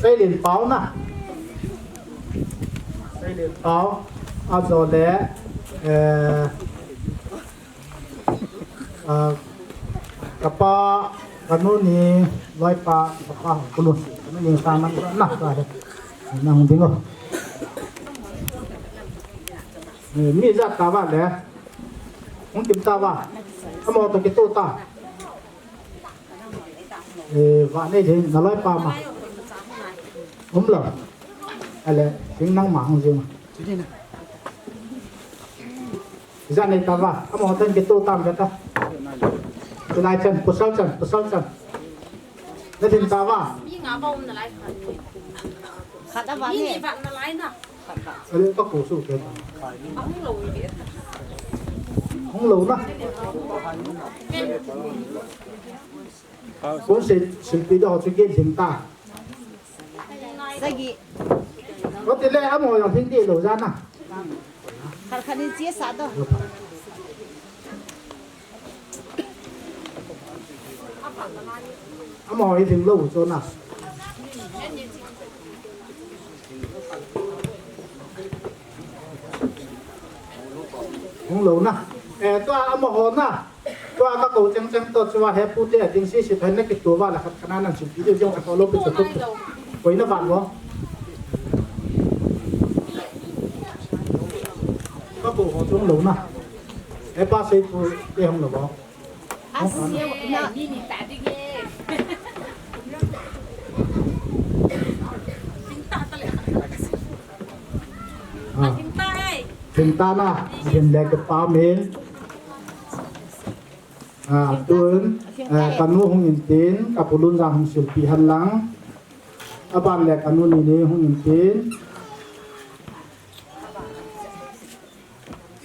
Seilin Pau na. Seilin Pau, ajo le, eh, ah, kapa, kanu ni, loipa, kapa, kulu, kanu ni sa man, na, sa he. Na hong ding o. Eh, mi ja ta va le. Hong kim ta va. Amaho to kito ta. Eh, va nei ding, na loipa ma. Um lo. Ale, ding nang ma hong jing. Ija nei ta va, amaho tan kito tam ka ta. Tulai chan, pasal chan, pasal chan. Na ding ta va. Mi nga ba um na lai khat. Khat a va ni. Mi ni va na lai na. Ale, ka ko su ke. Ahung lo ni. Hung lo na. Kon se, silpi da ho chu ke ding ta. Sagi. Ko ti le amaho jong hin ti lo ja na. Khat khat in chia sa to. Amaho hi ding lo chu na. Hung lo na. Eh, tua amaho na. Tua ka ko cheng cheng to chua he pu te a ding sisi thai na kitu va la khat kana nan sim video jong ka to lo pe chu tu. Koi na van mo. Ka ko ho chung lo na. E pa sei pu te hung lo mo. Asia na. Ni ni ta ding e. Ting ta ta le. Ah. Ting ta e. Ting ta na. Ting le ka pa min. Ah, tun, eh, kanu hung in tin, ka pu Lunjang hung silpi hen lang. Aban le kanu Nini hung in tin.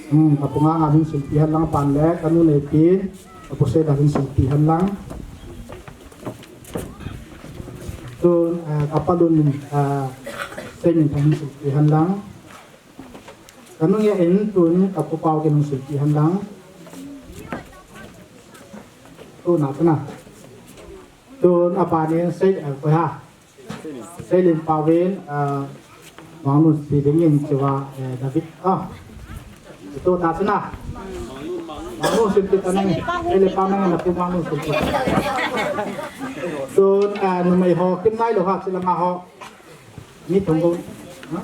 Hmm, ka pu Ngangan hung silpi hen lang, aban le kanu Neipin, ka pu Seida hung silpi hen lang. Tun, eh, ka pa Lun, eh, Seiminthang hung silpi hen lang. Kanu Ngeh in tun ka pu Paokin hung silpi hen lang. Tun a tun a. Tun aban in Sei, eh, koi ha. Seilin Paovin, eh, Manglun si dingin chua, eh, David. Ah. Tun a tun a. Manglun silpi ta nang. Seilin Pao nang na pu Manglun silpi. Tun, eh, numei ho, kim nai lo ha, sila ma ho. Mi thum ko. Ha?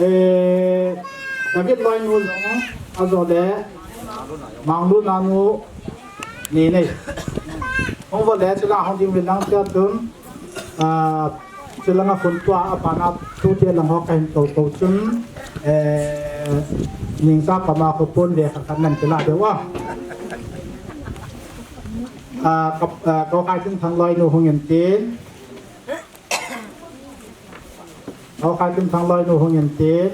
Eh, David loinu jong, ajo le, Manglun a nu, ni nei. Hung vo le, chila hung ding vin lang tia tun, ah, chila nga phun tua, a pa na tu tia lang ho ka hin to to chun, eh, ning sa pa ma ko pon ve ka kan nan chila de wa. Ah, ka, ah, ko kai tin thang loinu hung in tin. Lou Kaitinthang loinu hung intin.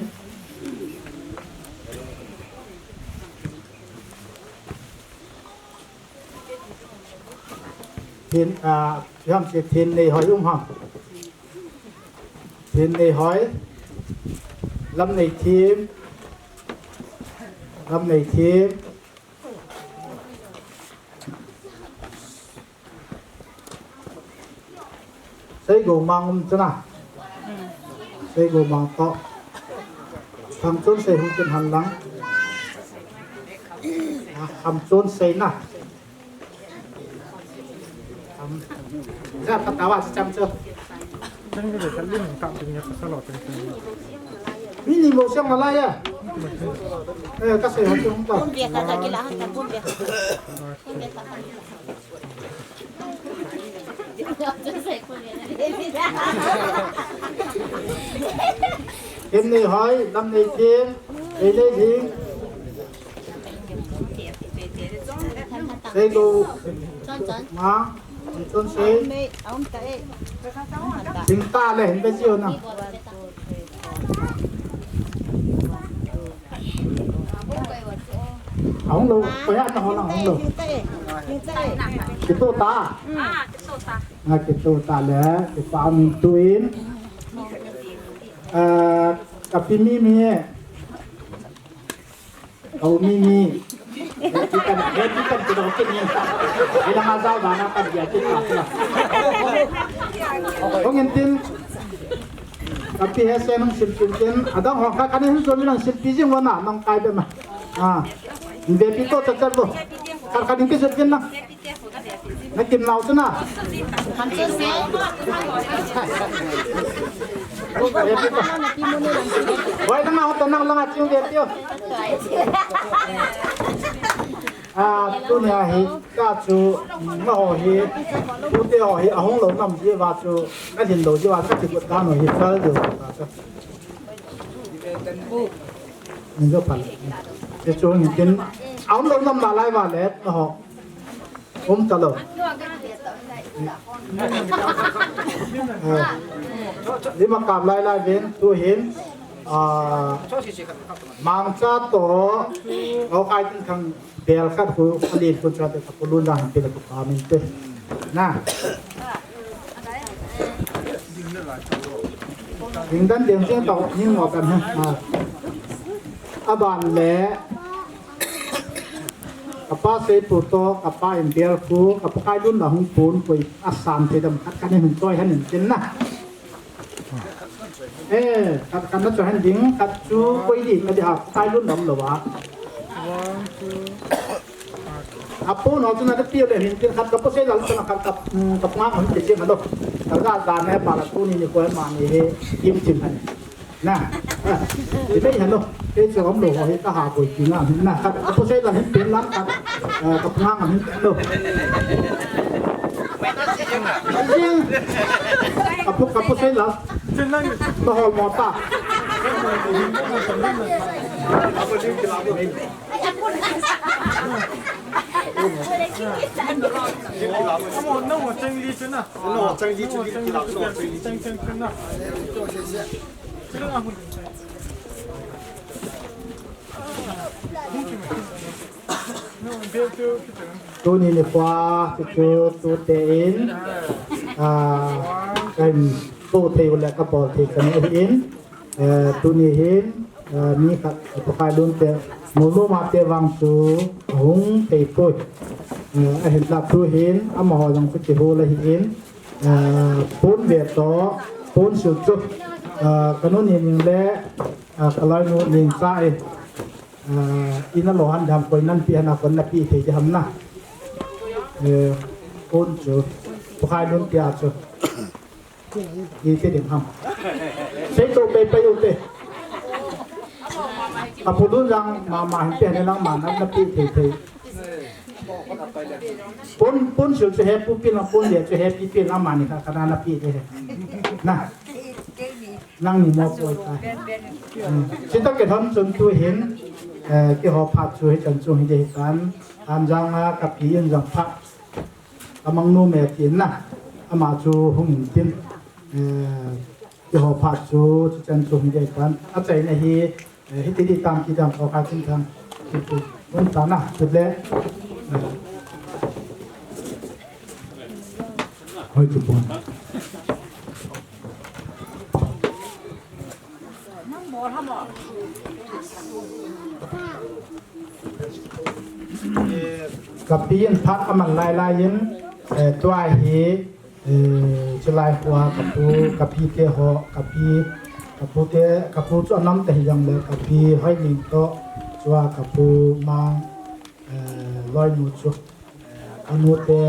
Thin, ah, ipi ham ti, Thinnei Hoi um ham? Thinnei Hoi. Lamneithim. Lamneithim. Seigomang um chuna. Seigomang toh. Khamchonsei hung tin hen lang. Ah, Khamchonsei na. Am. Ja, ka tawa si cham cho. Chang ni le ka lim ka ding ya ka sa lo chang chang. Mi ni mo siang la ya. Eh, ka sei hon chung ta. Bun bia ka ta kila ha ta bun bia. Bun bia ka. Thinnei Hoi, Lamneithim, Leinei Ding. Seigo, ma, Chonsei. Sing ta le, hin pe jiu na. Ahung lou, paya na ho na ahung lou. Kito ta. Ah, kito ta. Na kito ta le, kipa min tuin. Ah, kapi mi mi. Kau mi mi. Heti kan, heti kan kito kini. Ila nga jao dana kan dia kita. Hung intin. Kapi he se nung silpin tin. Adang ho ka kan hin jom nang silpi jing wana nang kai be ma. Ah. Be pi to ta ta lo. Kar ka ding ki silpin na. Na kim nau tu na. Wai na ho ta nang langa chiu be pi o. Ah, tunia hi, ka chu, mm, na ho hi, ute ho hi, ahung lou nam ji va chu, na din lou ji va, ka ti kut ka no hi, fel jo ka chu. Min jo pal. Te chu hin tin, ahung lou nam na lai va le, na ho. Um ta lou. Eh, lima kap lai lai vin, tu hin, ah, Mangcha to, Lou Kaitinthang, Bel khat khu, alin khu chate ka pulun dang pila ku ka min te. Na. Ding dan ding jing tau ning mo kan ha. Ha. Aban le. Kapa Seipu to, kapa in Bel khu, kapa Khailun la hung pun, koi asan te dam khat kan hin toi han in tin na. Eh, khat, khat na chu han ding, khat chu koi di, khat di ha, Khailun lam lo wa. One, two, three. Apu no chu na te piu le hin tin khat ka pu sei lam chu na khat ka, mm, ka panga hon te che ma lo. Ka ga ga ne pa la tu ni ni ko ma ni he, kim chim han. Na. Ah, ti bei han lo. Te chu om lo ho he ka ha koi ki na, na khat ka pu sei lam hin pin lam khat. Ah, ka panga hin lo. Apu, ka pu sei la. Na hol mo ta. Tuni nikho, tu, tu, tute in, ah, kahin po thei u le kabol thei kani in, eh, tuni hin, eh, mi khat, Pu Khailun te, Mulnom a te vang chu ahung thei poi. Eh, ahinla tu hin, amaho jong chu kihol ahi in, eh, pon ve to, pon sil chu, eh, kanu Nining le, eh, kaloinu Ningcha in, Ah, ina lo han dam koi nan pi hana kon na pi thei di ham na. Eh, kon chu, Pu Khailun tia chu. Iti ding ham. Sei to pei pei u te. Apulun jang mama hin pi hana lang ma nan na pi thei thei. Pon, pon sil chu he pu pi lang pon le chu he pi pi lang ma ni kha kha na pi thei. Na. Nangni mo poi ta. Hmm. Chita kitham chun tu hin, eh, kihou phat chu hichan chu hi ding tan. Anjang a kapi in jong phat. Amang nu me tin na. Ama chu hung in tin. Eh, Keiho phat chu, chuchan chu hung dei tan. Achaina hi, eh, hiti di tam ti dam ko ka chin thang. Mun ta na, chule. Eh. Hoi tu pon. Kapi in phat aman lai lai in, eh, tua hi, eh, chulai khua kapu, kapi te ho, kapi, kapu te, kapu chu anam te hi jong le, kapi Hoining to, chua kapu Mang, eh, Loinu chu, eh, anu te,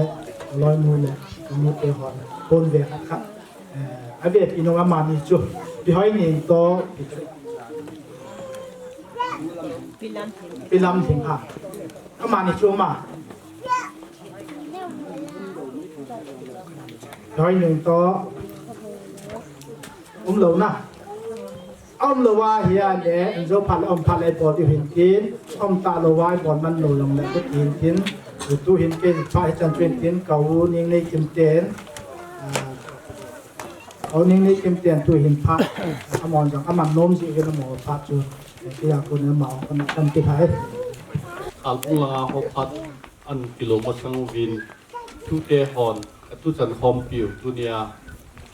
Loinu le, anu te ho, pon ve khat khat. Eh, a ve pi nung amani chu. Pi Hoining to. Pi Lamthing a. Amani chu ma. Pi Hoining to. Umlou na. Umlou a hi a le, in jo phat le, um phat le bol diu hin tin. Um ta lou a bol man lou jong le, tin tin. Tu hin kei pha hi chan chu in tin, ka u Ningneikim ten. Ah, Hoining Neikim ten tu hin phat, amon jong, aman nom ji uvin amaho phat chu, eh, tia kun amao kan, kan ti hai. Kalpung langa ho phat an kilou masang uvin, tute hon, atuchan khompiu, tunia,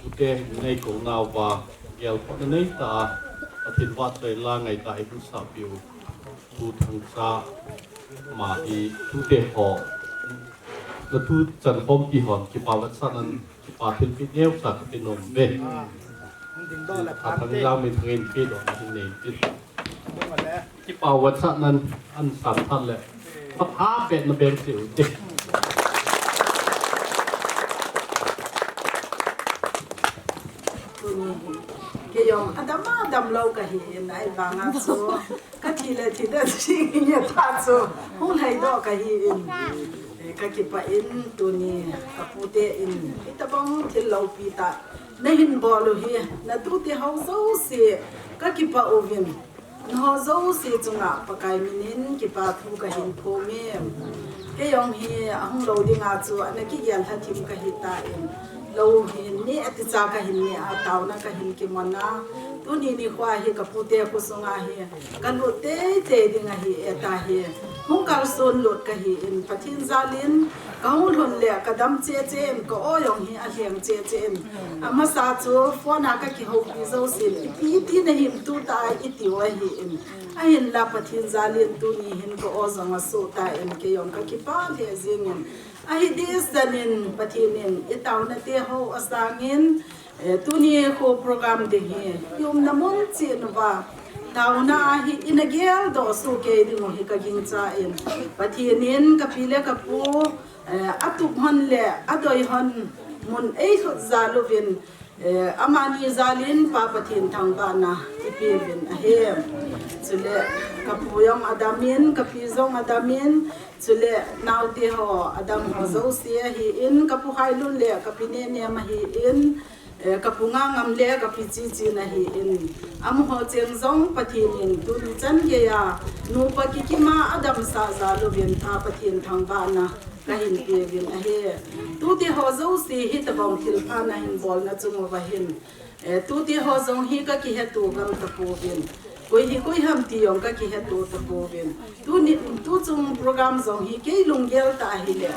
tute hin nei kong nauva, gel khona nei ta, Pathen vahchoi la ngai ta, i hung sapiu, tu Thangcha, ma i, tute ho, natuchan khompi hon, kipa vahchoi nan, Kipa thilpeh neocha kati nom ve. Ah, hung ding doh le. Kha thang jang min thangin peh doh, min nei peh. Kipa vahchoi nan an san than le. Phat a peh na beng cheh u te. Tuni hi. Kei jong adam adam lou kahi in ahivanga chu. Ka thi le thi da sing in ya ta chu. Hung lhai doh kahi in. Eh, ka kipah in tuni ka pute in. Hitabang thil loupi tah. Na hin bol u hi. Na tute ho jouse. Ka kipah uvin. Nangho jouse chunga Pakai minin kipa thu ka hin phong e. Kei jong hi ahung lou dinga chu ana kigel lha thim kahi tan. Lou hin neh ati cha ka hin neh a taona ka hin kimang a. Tuni nikho hi ka pute khosunga hi. Ka lut teitei ding ahi e ta hi. Hung kalson lut kahi in Pathen jalin ka hung lhun le ka dam cheh cheh in ka aw jong hi alheng cheh cheh in. Amasa chu phone a ka kihoupi jousen ipi ti na hin tu ta i tiu ahi in. Ahinla Pathen jalin tuni hin ka aw jong asoh tan kei jong ka kipah lheh jing in. Ahi ding sanin Pathen in i taona te ho asang in, eh, tuni kho program ding hi, i umna mun cheh uva, taona a hi i na gel doh soh kei ding u hi ka gingchan. Pathen in ka pi le ka pu, eh, atup hon le, adoi hon mun ei lhut jal uvin, Eh, amani jalin Pa Pathen thangvahna i pe uvin ahi. Chule ka pu jong adam in, ka pi jong adam in, chule naote ho adam ho jouse ahi in, ka pu Hailun le ka pi Nenem ahi in, eh, ka pu Ngangam le ka pi Chichin ahi in. Amaho cheng jong Pathen in tuni chan geiya nupa kikim a adam sah jal uvin Pa Pathen thangvahna ka hin pe uvin ahi. Tute ho jouse hitabang thilpha na hin bolna chung uva hin. Eh, tute ho jong hi ka kihetto gam tapouvin. Koi hi koi ham ti jong ka kihetto tapouvin. Tuni, tuchung program jong hi kei lunggel tah ahile.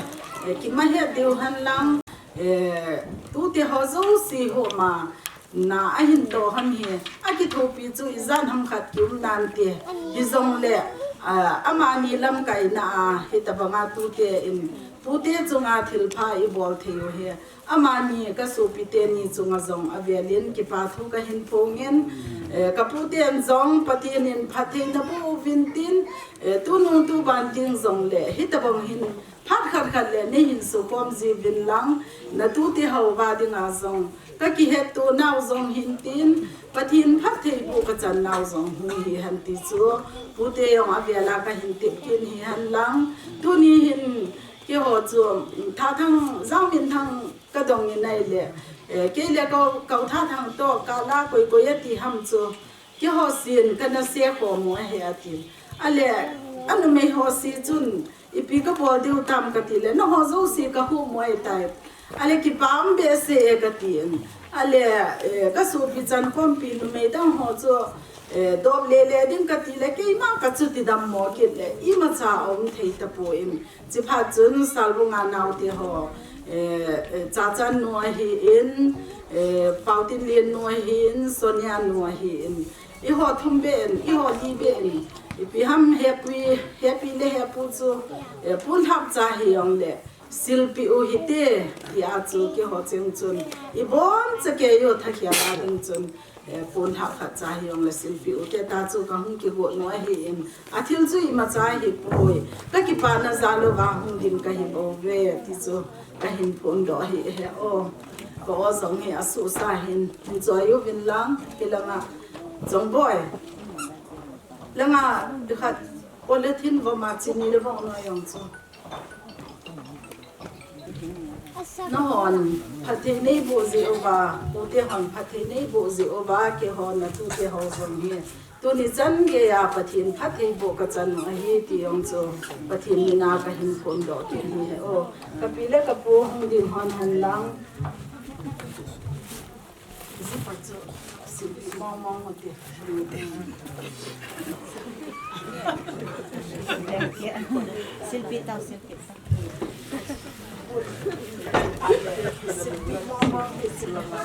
Eh, kima het diu hen lang. Eh, tute ho jouse ho ma. Na ahin toh ham hi, akithopi chu ijat ham khat kium nante. Hijongle, ah, amani lamkaina a, hitabanga tute in, tute chunga thilpha i bol thei u hi. Amani ka sopi teni chunga jong avelin kipa thu ka hin phong in, eh, ka pu ten jong Pathen in phattheina boh uvin tin, eh, tunung tuban ding jongle, hitabang hin Phat khat khat le nei hin sukhom jiuvin lang, na tute ho va dinga jong. Ka kihetto nau jong hin tin, Pathen phattheiboh ka chan nau jong hung hi hen ti chu, pute jong avel a ka hin tep kit hi hen lang. Tuni hin keiho chu, Thathang, Jangminthang ka dong in ahile, eh, kei le ka u, ka u Thathang toh, ka la koi koi ati ham chu. Keiho sin kana se khom u ahi ati. Ale, anumei ho si chun, ipi ka bol diu tam kati le, nangho jouse ka huh u ahitai. Ale, kipah behseh e kati in. Ale, eh, ka sopi chankhompi numei dang ho chu, eh, dop lele ding kati le, keima ka chuti dammo kit le, imacha aum thei tapon. Chiphat chun Salbung a naote ho, eh, eh, Chachan nu ahin, eh, Paotinlien nu ahin, Sonia nu ahin. Eiho thum beh in, eiho li beh in. Ipi ham hepi, hepi le hepu chu, eh, Punlhap cha hijongle, silpeh u hite, tia chu keiho cheng chun. Ibon chakei u thakhel a ding chun, eh, Punlhap khat cha hijongle silpeh u hite tia chu kahung kigot u ahin. Athil chu imacha ahipoi. Ka kipana jal uva hung ding kahi bouve, ti chu kahin phondoh ahi e. O, ka o jong hi asuhsa hin, hin choi uvin lang, hilanga, Chongboi. Langa, khat, polythene voma chini le vong noi jong chu. Nahon, phatthei neiboh jeh uva, pute hon phatthei neiboh jeh uva, keiho natute ho jong hi. Tuni chan geiya Pathen phatthei boh kachan u ahi ti jong chu, Pathen mina kahin phondoh kit ahi e. O, kapi le kapu hung ding hon hen lang. Silpeh mong mong u te. Silpeh tao, silpeh tao. Silpeh mong mong u te, silpeh.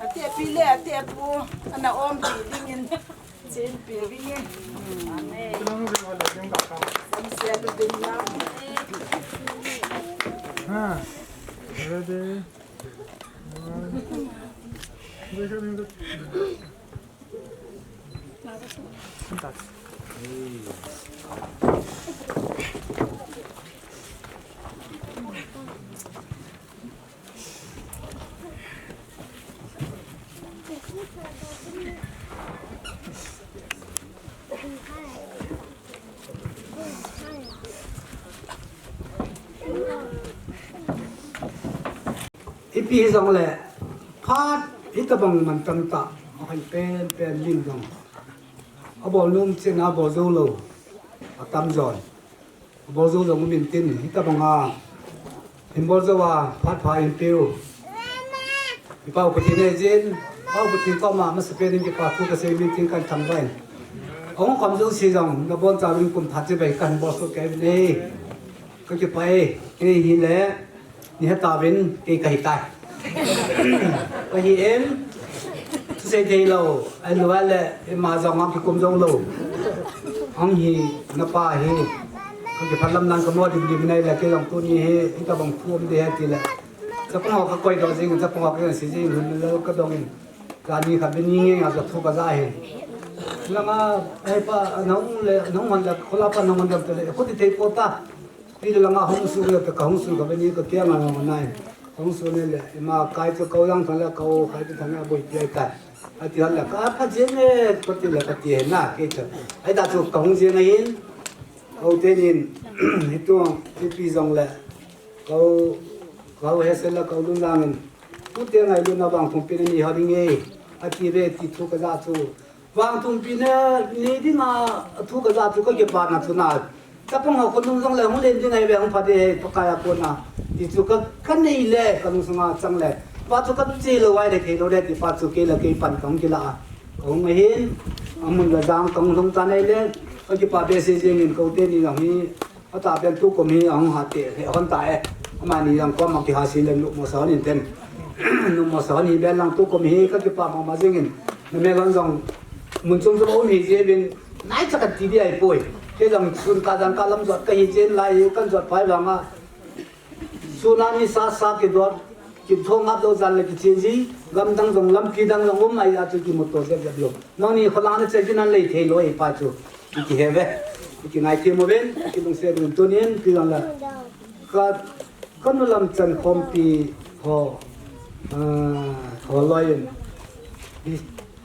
Ate pi le, ate pu, ana umpi dingin. Chin pi dingin. Amen. Samsia tu ding na. Ha. Ready? One. Ipi hijongle, phat hitabang mantam tah, ahin pen pen lim jong. Abol nom cheh in abol jou lou, atam jon. Abol jou jong um intin, hitabanga hin bol jou a, phat pha in peh u. I Pau Pathen ahi jeh in, Pau Pathen koma masapen in kipa thu kasei in tin kahin thangvah in. Ahung khom jouse jong, nabonchauvin kum thah chibai kahin bol soh kei uvin e. Kakipah e, kei hile, ni hetauvin, kei kahi tai. Kahi in, thusei thei lou, ahilou le, ima jong a kikum jou lou. Ahung hi, napa hi, kakipah lam nan kamo dim dim nai le, kei jong tuni hi, hitabang thu um ding ahi ti le. Chapang ho kakoi doh jing, chapang ho kasei jing, hun le kadong in. Kani kha bini nge nga ka thu kaja hi. Langa, eh, pa, nahung le, nahung hon le, khola pa nahung hon le, khuti thei pota. Pi le langa hung su le, ka hung su ka bini ka kia nga nga nai. Hung su ne le, ima kai chu kau yang thang le, kau kai chu thang le, boi pi ai tai. Ati hon le, ka pha jeng e, khuti le, kati he na, kei chu. Ai ta chu ka hung jeng in, kau te nin, hitu, hipi jong le. Kau, kau hesel la kau lunglang in, tute ngailutna vangthum pina nei ho ding e, ati ve ti thu kaja chu. Vangthum pina nei dinga thu kaja chu kakipana chu na. Chapang ho khonung jong le hung len ding ahi ve hung pha ding ahi Pakai a kona. Ti chu ka, kanei le kalungsunga chang le. Pa chu kache lou vai le thei lou le ti pa chu kei le kei pan kahung kila a. Kahung ahin, amun la jang kahung lhung tan ahi le. Kakipah behseh jeng in kau te ni jong hi. Atah pen tukum hi ahung hat e, he hon ta e. Amani jong koma kihasi le numo sa hon in ten. Numo sa hon hi ben lang tukum hi kakipah mama jing in. Numei hon jong mun chung chung um hi jeh uvin naicha kati ding ahipoi. Kei jong sun ka jang ka lam jot kahi jeh in lai kan jot pai vanga. Tsunami sa sa kidot, kithong ap lou jan le kichen ji, gam dang jong lampi dang jong um ahi a chu kimuto jep jep lou. Nangni kholang na che jin an lei thei lou ahi pa chu. Kihe ve, kingai them uvin, kilungset uvin tunin, pi jong la. Ka, kanu lam chankhompi ho, ah, ho loi in.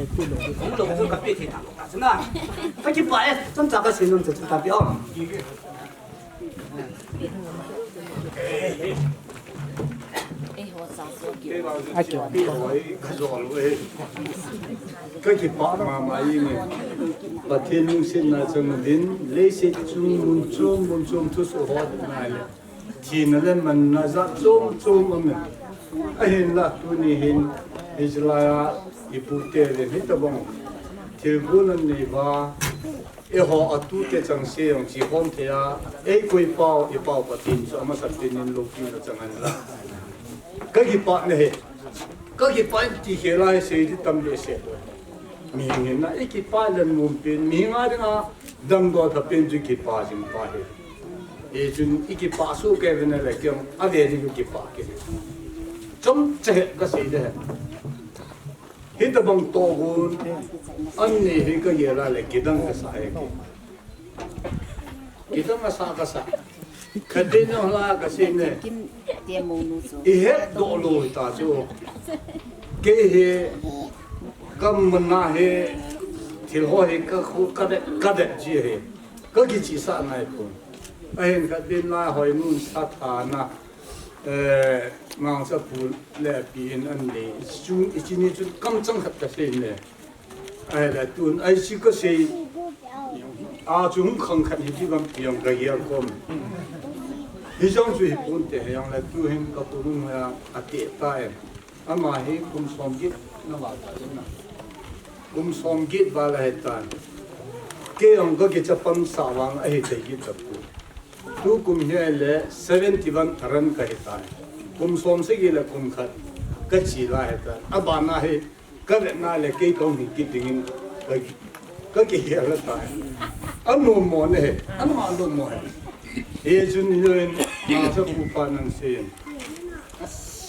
le, pi lo. Hung lo chu ka pe thei ta lo ta chu na. Ka kipah e, chomcha ka sei nom chu chu ta pi o. A kio. Ka kipah mama inge. Pathen lungsetna chang din, leiset chung mun chom, mun chom thusoh hot na le. Thina le manna jat chom chom aum e. Ahinla tuni hin, hiche laiya, ipu te le hitabang thilgon anei uva, eiho atute chang se jong chi khom thei a, eikoi pau, i pau Pathen chu amasapen in loupina chang hen lang. Ka kipah na e. Ka kipah in ti khel a sei di tam behseh. Mihem hinna, i kipah le nom pen, mihem a dinga damdoh tha pen chu kipah jing pa ahi. Hichun i kipah soh kei uvin le kei jong ave ding kipah kei. Chomcha hi ka sei de. Hitabang tohgon anei hi ka gel a le kidang ka sa e. Kidang a sa ka sa. Khatvei nung la ka sei ne. I hetdoh lou ta chu. Kei hi ka mun a hi thil ho hi ka khu ka det, ka det ji hi. Ka kichihsah nai pon. Ahin khatvei la Hoinun sathana, eh, Mangsapu le api in anei. Chu, hiche ni chu kamchang khat ka sei ne. Ahile tun, hiche ka sei, a chu hung khang khat hi ti bang ti jong ka gel khom. Hijong chu hi pon te, hijongle tuhin ka pu nung hoya ati ta e. Ama hi kum som get na val ta na. Kum som get val ahi ta. Kei jong ka kichapam sa vang ahi thei kit ta pu. Tu kum hi le seventy one tharan ka hi ta. Kum som sagi le kum khat ka chi la hi ta. Abana hi ka vetna le kei kong hi kit dingin ka, ka kihel ta. Anom mo ne he. Anom mo he. Hichun hiloin, masa pu pa nang sei.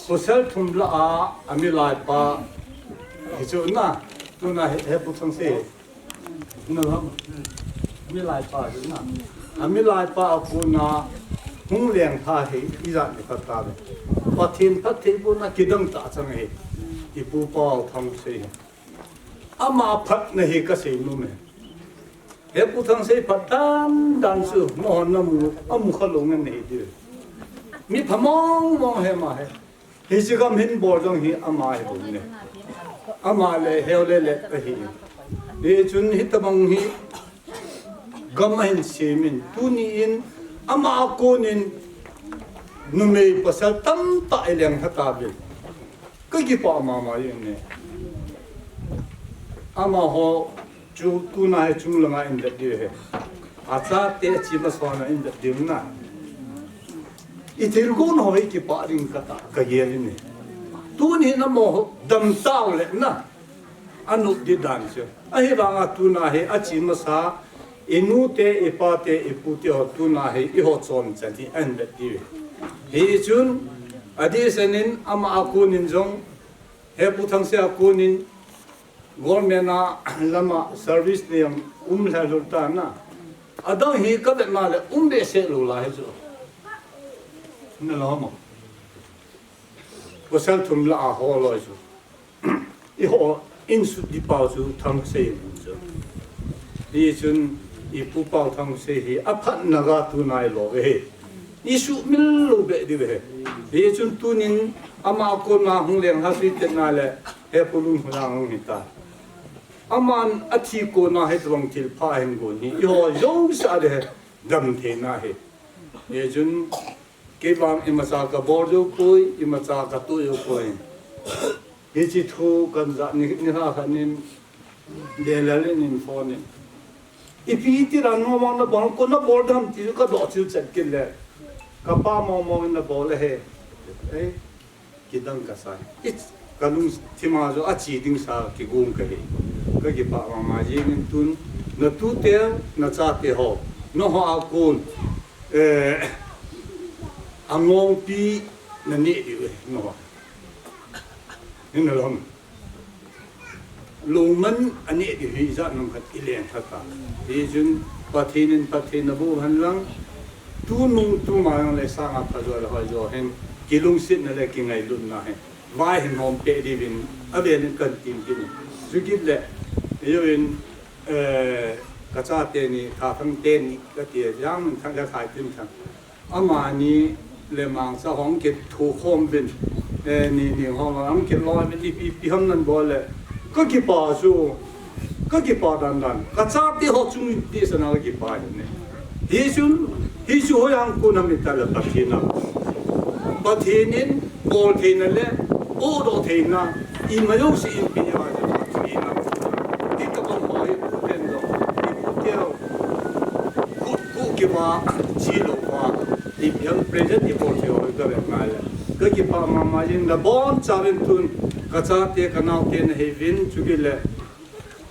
Pasal thum la a, ami lai pa. Hichu na, tuna he, he pu thang sei. Na lam. Ami lai pa chu na. Ami lai pa a kona hung leng tha hi ijat ni phat ta le. Pathen phattheibohna kidang tah chang ahi. I pu Pau Thangsei. Ama phatna hi ka sei nom e. He pu Thangsei phat dan dan chu, mo hon na mu, amu kha lou ngen nei di. Mi pha mong mong hi ama hi. Hiche gam hin bol jong hi ama hi bol ne. Ama le heu le le ahi. Hichun hitabang hi gam ahin semin. Tuni in ama a konin numei pasal tamtah i leng tha ta ve. Ka kipah mama jeng ne. Amaho chu tuna hi chung langa in vet diu ahi. Achate chi masa na in vet diu na. I thilgon ho hi kipah ding kati ka gel in e. Tuni na mo dam tau le na. Anop di dan chu. Ahivanga tuna hi achi masa, i nu te, i pa te, i pu te ho tuna hi eiho chon chan hi ahin vet diu ahi. Hichun, adeh senin ama a konin jong, he pu Thangsei a konin, government a lama service nei jong um lha lhul ta na. Adang hi ka vetna le um behseh lou lai hi chu. Na lo mo. Pasal thum la a ho loi chu. Eiho in sut di pau chu Thangsei chu. Hichun i pu Pau Thangsei hi aphatna ga tuna i lo ve hi. I sumil lou be di ve hi. Hichun tunin ama kona hung leng ha sui te na le he pu Lunghulang hung hi ta. Aman athi kona hi tobang thil pha hin gon hi. Eiho jouse a de hi dam thei na hi. Hichun Kei vang imacha ka bol jou poi, imacha ka tu jou poi. Hiche thu kan ja ni, ni ha khat nin, Delal in in phone in. Ipi ti dan mo mo na bol, koi na bol dam ti ka doh chil chet kit le. Ka pa mo mo in na bol le he. Eh, kidang ka sa. Ich, ka lungthim a jo achi ding sa kigong ka hi. Ka kipah mama jeng in tun, na tu te, na cha te ho. Na ho a kon. Eh, angongpi na neh diu e, no. Hin alom. Lungman a neh diu hi ijat nam khat i leng khat ta. Hichun Pathen in phatthei na boh hen lang. Tunung tuma jong le sanga pha jo le hoi jo hen. Kilungsetna le kingailutna hen. Vai hin hom pe diuvin. Avel in kan tin tin. Chukit le. Ijou in Eh, ka chate ni, Thathang teni, ka ti, Jangminthang le Khaitinthang. Amani le Mangcha hung kithukhom uvin, eh, ni, ni hung, hung kiloi uvin, ipi, ipi ham nan bol le. Ka kipah chu, ka kipah dan dan. Ka chate ho chung in ti sana ka kipah hin ne. Hichun, hichu hoiya kon ham iti le Pathen a. Pathen in bol theina le, pohdoh theina, ima jouse in pe a, Pathen a. Hitobang ho hi pu ten jong, i pu teu. Kut ku kiva, chi lou va. Ipi ham present i bol thei ho ka vet ngai le. Ka kipah mama jeng, nabonchauvin tun, ka chate, ka naote na hiuvin, chukit le.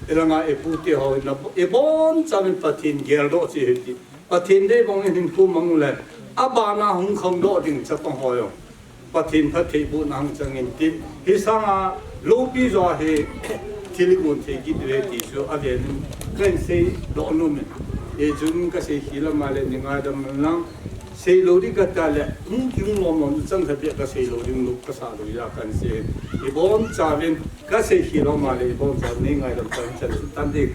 Ilanga i pu te ho, na, ibonchauvin Pathen geldoh cheh u hite. Pathen deibang in hinkho mang le, abana hung khangdoh ding chapang ho jong Pathen phattheibohna hung chang in tin, hi sanga loupi jo hi thil i gon thei kit uve ti chu avel in kahin seidoh nom in. Hichun ka seikhel a ahile nei ngaidam un lang, seilou ding kati le, hung kihung lom lom chang khat beh ka seilou ding lou ka sa lou ja kahin sei. Ibonchauvin ka seikhel a ahile ibonchauvin nei ngaidam chan chan chu tan ding.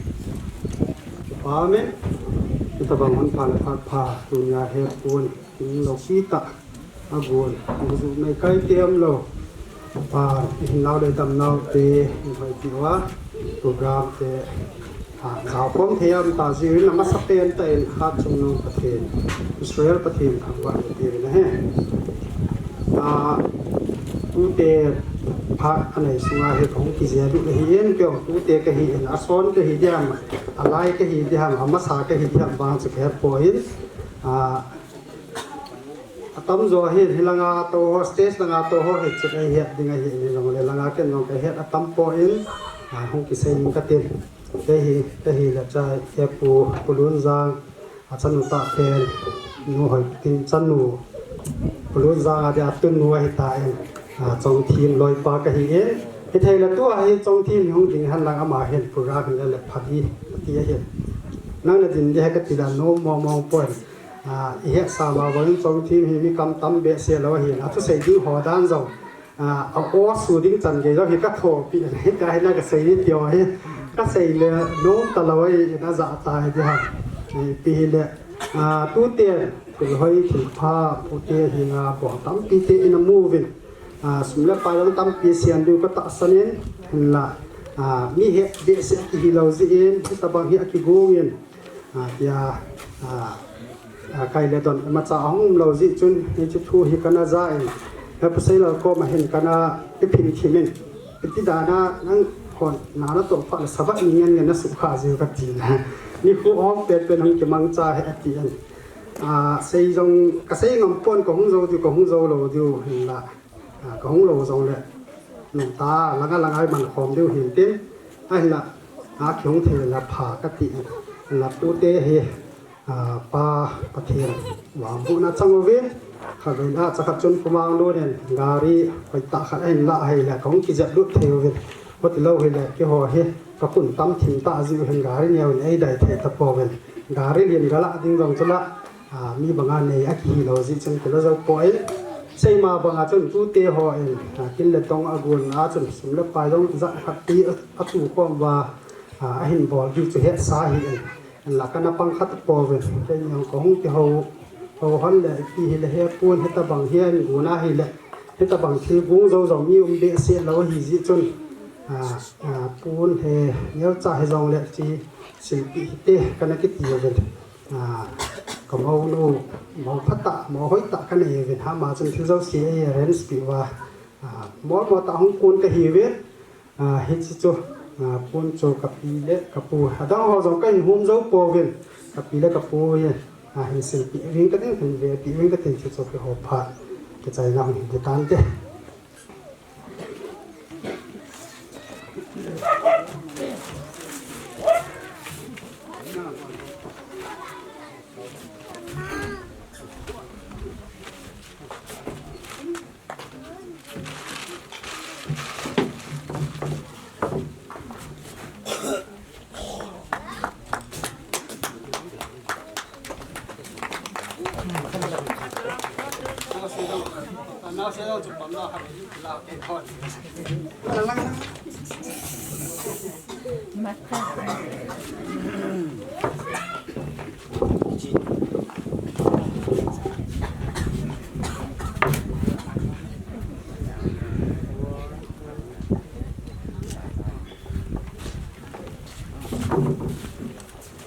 Amen. Hitobang hun pha le phat pha, tunia hi pon, loupi tah, agon, ju mei kai tem lou. Pa, i hin nau le dam nau te, i hoi ti uva, program te, Jaokhom thei aum ta jiuvin, amasapen tah in Hatchungnung Pathen, Israel Pathen thangvah in ati uvin ahi. Ah, tute phat anei sunga hi kahung kijel u ahin, keiho tute kahi in, ason kahi diham, alai kahi diham, amasa kahi diham vang chu kahet poi. Ah, atamjo hi, hilanga tou ho, stage langa tou ho hi chu eihet ding ahi, hijongle langa ken jong kahet atam poi, ah, hung kisei ning katin. Kei hi, kei hi le chai, kei pu, Pu Lunjang, a chanu tah pen, Nu Hoitin chanu, Pu Lunjang a dia tunu ahi tan, a, Chongthin loipa kahi in, hithei le tua hi Chongthin hung ding hen lang ama hin program hin le le pha di, ati ahi. Nang na din di he kati dan nom mong mong poi. A, i hesa ma bang Chongthin hi mi kam tam behseh lou ahi, a thusei ding ho dan jong. A, a aw su ding chan gei jong hi ka thopi, hi ka hi na ka sei ni tio hi. Ka sei le nom ta lou ahi, na ja ta hi di ha. Ipi hi le, a, tute, Pu Hoi Thilpha, pute hi nga bol tampi te in a mu uvin. A, sum le pai jong tampi sian diu ka tahsan in, hinla, a, mi he behseh kihi lou jeh in, hitabang hi a kigong in. A, tia, a, a, kai le don, imacha ahung um lou jeh chun, hiche thu hi kana ja in, he Pu Seilal koma hin kana iphin thim in, iti dan a, nang hon, na na toh phat le Sabbath ni ngen ngen na sukha jiu kati le. Nikho om pet pet hung kimangcha hi ati in. A, sei jong, ka sei ngam pon, ka hung jou diu, ka hung jou lou diu, hinla. A, ka hung lou jongle, nungta langa langa i man khom diu hin tin, ahinla, a kihung thei le pha kati in, hinla tute hi, a, Pa Pathen vangbohna chang uvin, khatvei na cha khat chun Pu Manglun in gari hoitah khat ahin lah ahile, ka hung kijep lut thei uvin, hoti lou hile, keiho hi, ka kun tam thim ta jiu hin gari neo in ei dai thei ta pouvin, gari lin ga lah ding jong chu la, A, mi banga nei a kihi lou jeh chun kila jou poi. Seima banga chun tute ho in, a, kin le tong a gon a chun sum le pai jong jat khat ti a, a tu khom uva, a, ahin bol diu chu hetsa ahi in. Hinla kana pang khat pouvin. Kei jong ka hung kihou, hou hon le ipi hile he pon hitabang hi ahin gon ahile. Hitabang thil gon jou jong mi um behseh lou ahi jeh chun. A, a, pon he neocha hijongle chi silpeh hite kana kiti uvin. A, ka mounu, mou phatah, mou hoitah ka nei uvin, ama chun thil jouse ei arrange peh uva. A, mol mol tah hung kon ka hiuvin. A, hiche chu, a, pon chu ka pi le ka pu. Adang ho jong ka hin hum jou pouvin. Ka pi le ka pu in, a, hin silpeh uvin ka tin, hin vepeh uvin ka tin, hiche chu keiho phat kichaina hung hi tante.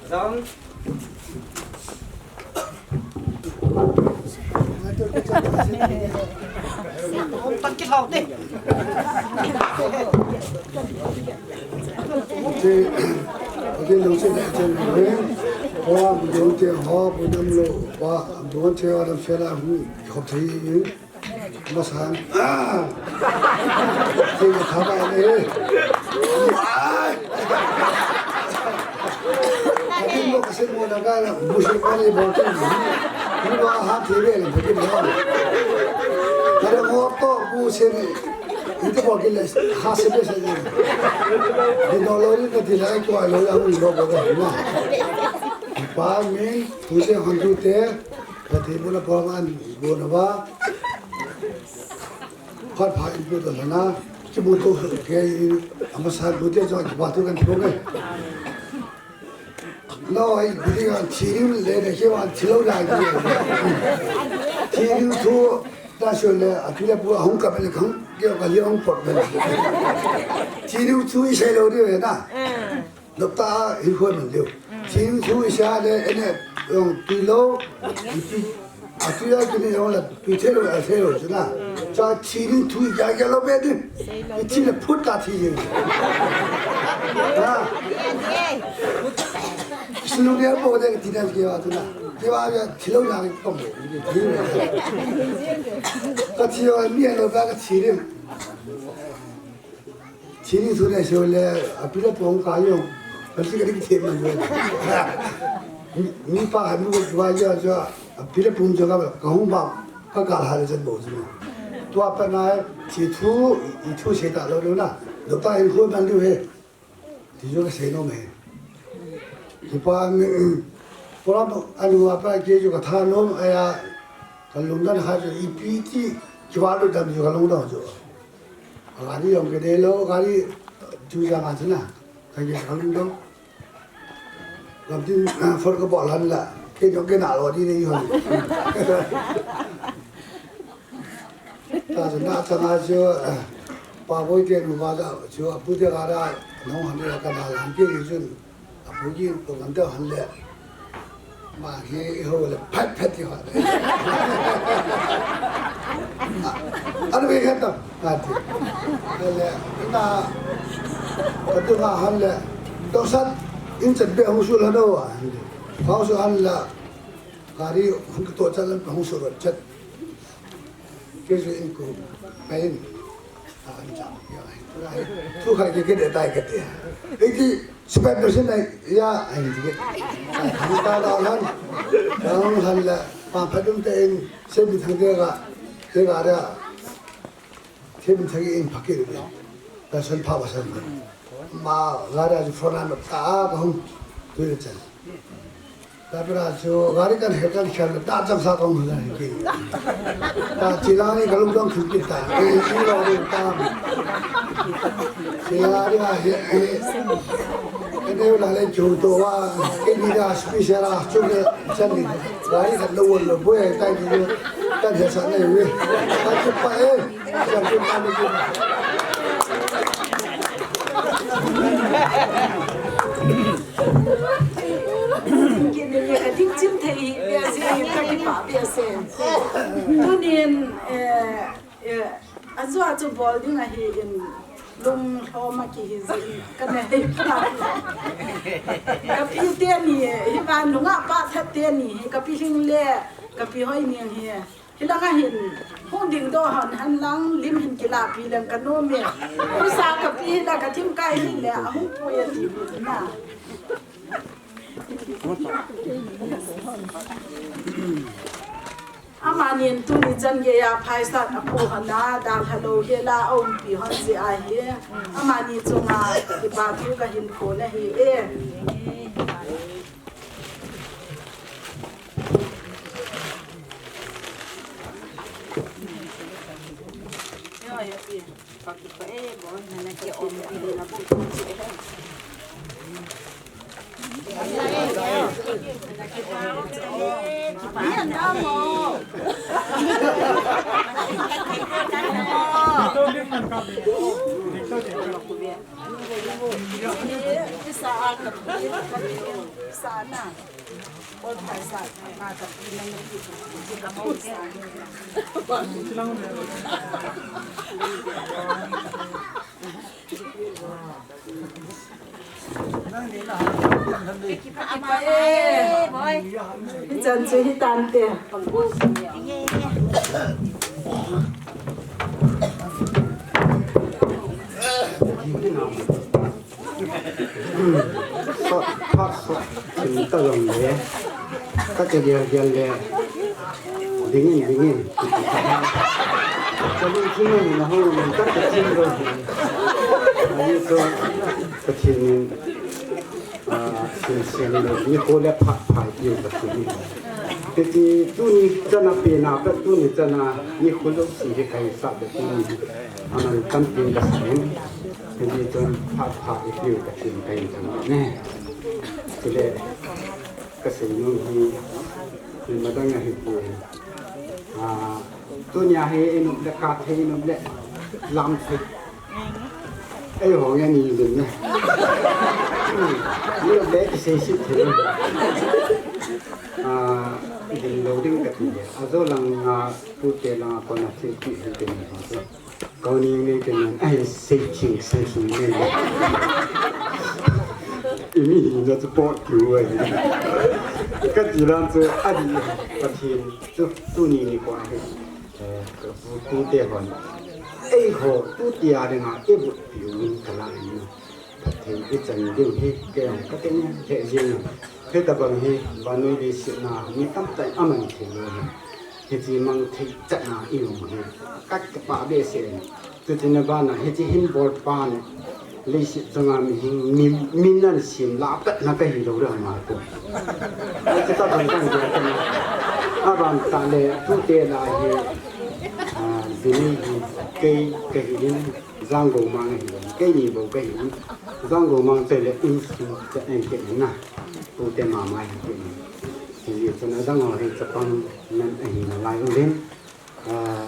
Dang. Hong tan kit hlau te. Ate, ate, lungset le chen le. Ho, bu dong te ho, bu dam lo, ba, bu dong te ho, dam se la, hu, khop thei in. Masan. Ah! Thei ka thaba le. Ah! Ka ding mo kasi mo na ka la, bu si ko ni bo tu. Ni ba ha thei le, bu ki mo. Ka ding mo to bu si ni. Ni to bo ki le, ha se be se ni. Ni no lo ni ka di lai ko lo la ni lo bo ko na. Pa min, tu se hon tu te. Pathen bu na pa man, bu na ba. Phat pha in pu ta lana, ki bu to ke in, amasa bu te jo ki ba tu kan ko ke. No, ai bu te kan chi ni le de ke wan chi lo da ki. Chi ni tu ta so le, a tu le bu hung ka be le kan, ke ka le hung pot be. Chi ni tu i sai lo de na. Doctor a hin khoi man diu. Thing thu i sa le, ene, yong, tui lo, i tui, a tui lo, tui ni yong la, tui thei lo, a thei lo, chu na. Cha thing thu i ja ja lo be di. I thi le phut ta thi jeng. Ha. Sinu dia po de ti na ke wa tu na. Ke wa ya thi lo ya ko mo. Ka thi lo mi lo ka ka thi le. Thini thu le seo le, a pi le pung ka yo. Ka si ka dik the ma yo. Mi, mi pa ha mi ko wa yo yo. A pi le pung jo ka, ka hung ba, ka ka ha le jan bo ji. Tua pa na, thi thu, i thu se ta lo lo na. Lo pa in ko ban lu he. Ti jo ka se no me. Ti pa, pora anu apa ke jo ka tha no, aya, ka lungdon ha jo, i pi ti, ki wa lo dam jo ka lungdon jo. Gari yong ke de lo, gari tu ja ma chuna. Ka ye ka lungdon. Lam tin, for ka bol han la. Ke yong ke na lo di de hon. Ta chu na changa chu, pa boi te nu ba da chu, a pu te ga da, nong han de ka na lan ke ni chun. A pu ki to kan te han le. Ma hi i ho le phat phat ti ha. An ve khat ta. A ti. Le na, a tu na han le. To sat in chat be hung su la no. Hung su han la. Gari hung to chat la hung su ro chat. Ke su in ku. Pain. A an chang. Ya. Thu khai ke ke de tai ke te. Ei ti Spare person ai, ya, ai, ni ke. Ai, ni ta da han. Da han la, pa pha dum te in, se bi thang de ga, de ga da. Se bi thang in pha ke de. Da san pha ba san. Ma, ga da ji phone an ta, ka hung. Tu le chan. Ta pera chu, gari kan he kan khel, ta chang sa kong hula he ki. Ta chila ni ka lungdon khul ki ta. Ei, chi lo ni ta. Chila ni a he, he. Ke ne la le chu to wa, ke ni da special a chu le chan ni. Gari kan lo lo bo e ta ni. Kan he sa ne we. Ta chu pa e. Tunin, eh, eh, ajo ajo bol ding ahi in lunglhom a kihi jin ka nei. Ka pi teni, hi van nunga pa that teni, ka pi hing le, ka pi hoi ning hi. Hilanga hin, hung ding do han, han lang lim hin kila pi lang ka nom e. Husa ka pi la ka thim kai hin le, a hung pui a ti na. Amanin tuni chan geiya phaisat a pu hana, dal halo hela a umpi hon ji ahi. Amani chunga, kipa thu ka hin ko na hi e. Chan chu hi tante. Sot, phat sot, thim ta jong le, ka ke gel gel le, dingin, dingin. Ka ding thim na ho, ka ke thim ro. Ani so, ka thim in, ah, thim siam le, ni ko le phat phat piu ka thim in. Teti tuni chana pe na, pe tuni chana, ni ko lo si he kai sa de tuni. Aman kan tin ka sa in. Hiti chun phat phat i piu ka thim ka in thang ne. Chule ka sei nom hi, hi madang a hi pu. Ah, tunia hi i nop le ka thei i nop le lam thei. Ei ho nge ni din ne. Ni le kisei sit thei. Ah, ding lo ding kati le. Ajo lang a pute lang a kona thil ki hin tin ho chu. Kau ni ni tin ai sei ching sei ching ni. Imi hi na chu po ki u ai. Kati lang chu adi Pathen chu tuni nikho hi. Eh, ka pu, pute hon. Eiho, tutia dinga, ebu piu min kala ni. Pathen ichan diu hi, kei jong katin he jing. Hitabang hi, vannoi leiset na, mi tamtah in aman thei lou hi. Hiche mang thei chan a i um hi. Ka kipa behseh. Tutin abana, hiche hin bol pan. Leiset chunga mi hin, mi, mi nan sim la pet na kahi lou ra ma ko. Hiche tabang kan dia kan. Aban ta le, tute la hi. Ah, bini hi, kei, kahi in. Janggo mang ahi, keini bou kahi. Janggo mang chule insung te en ke na. Pute mama hi ke ni. Hijeh chun adang ho hi chapang nan ahi nalai uvin. Ah,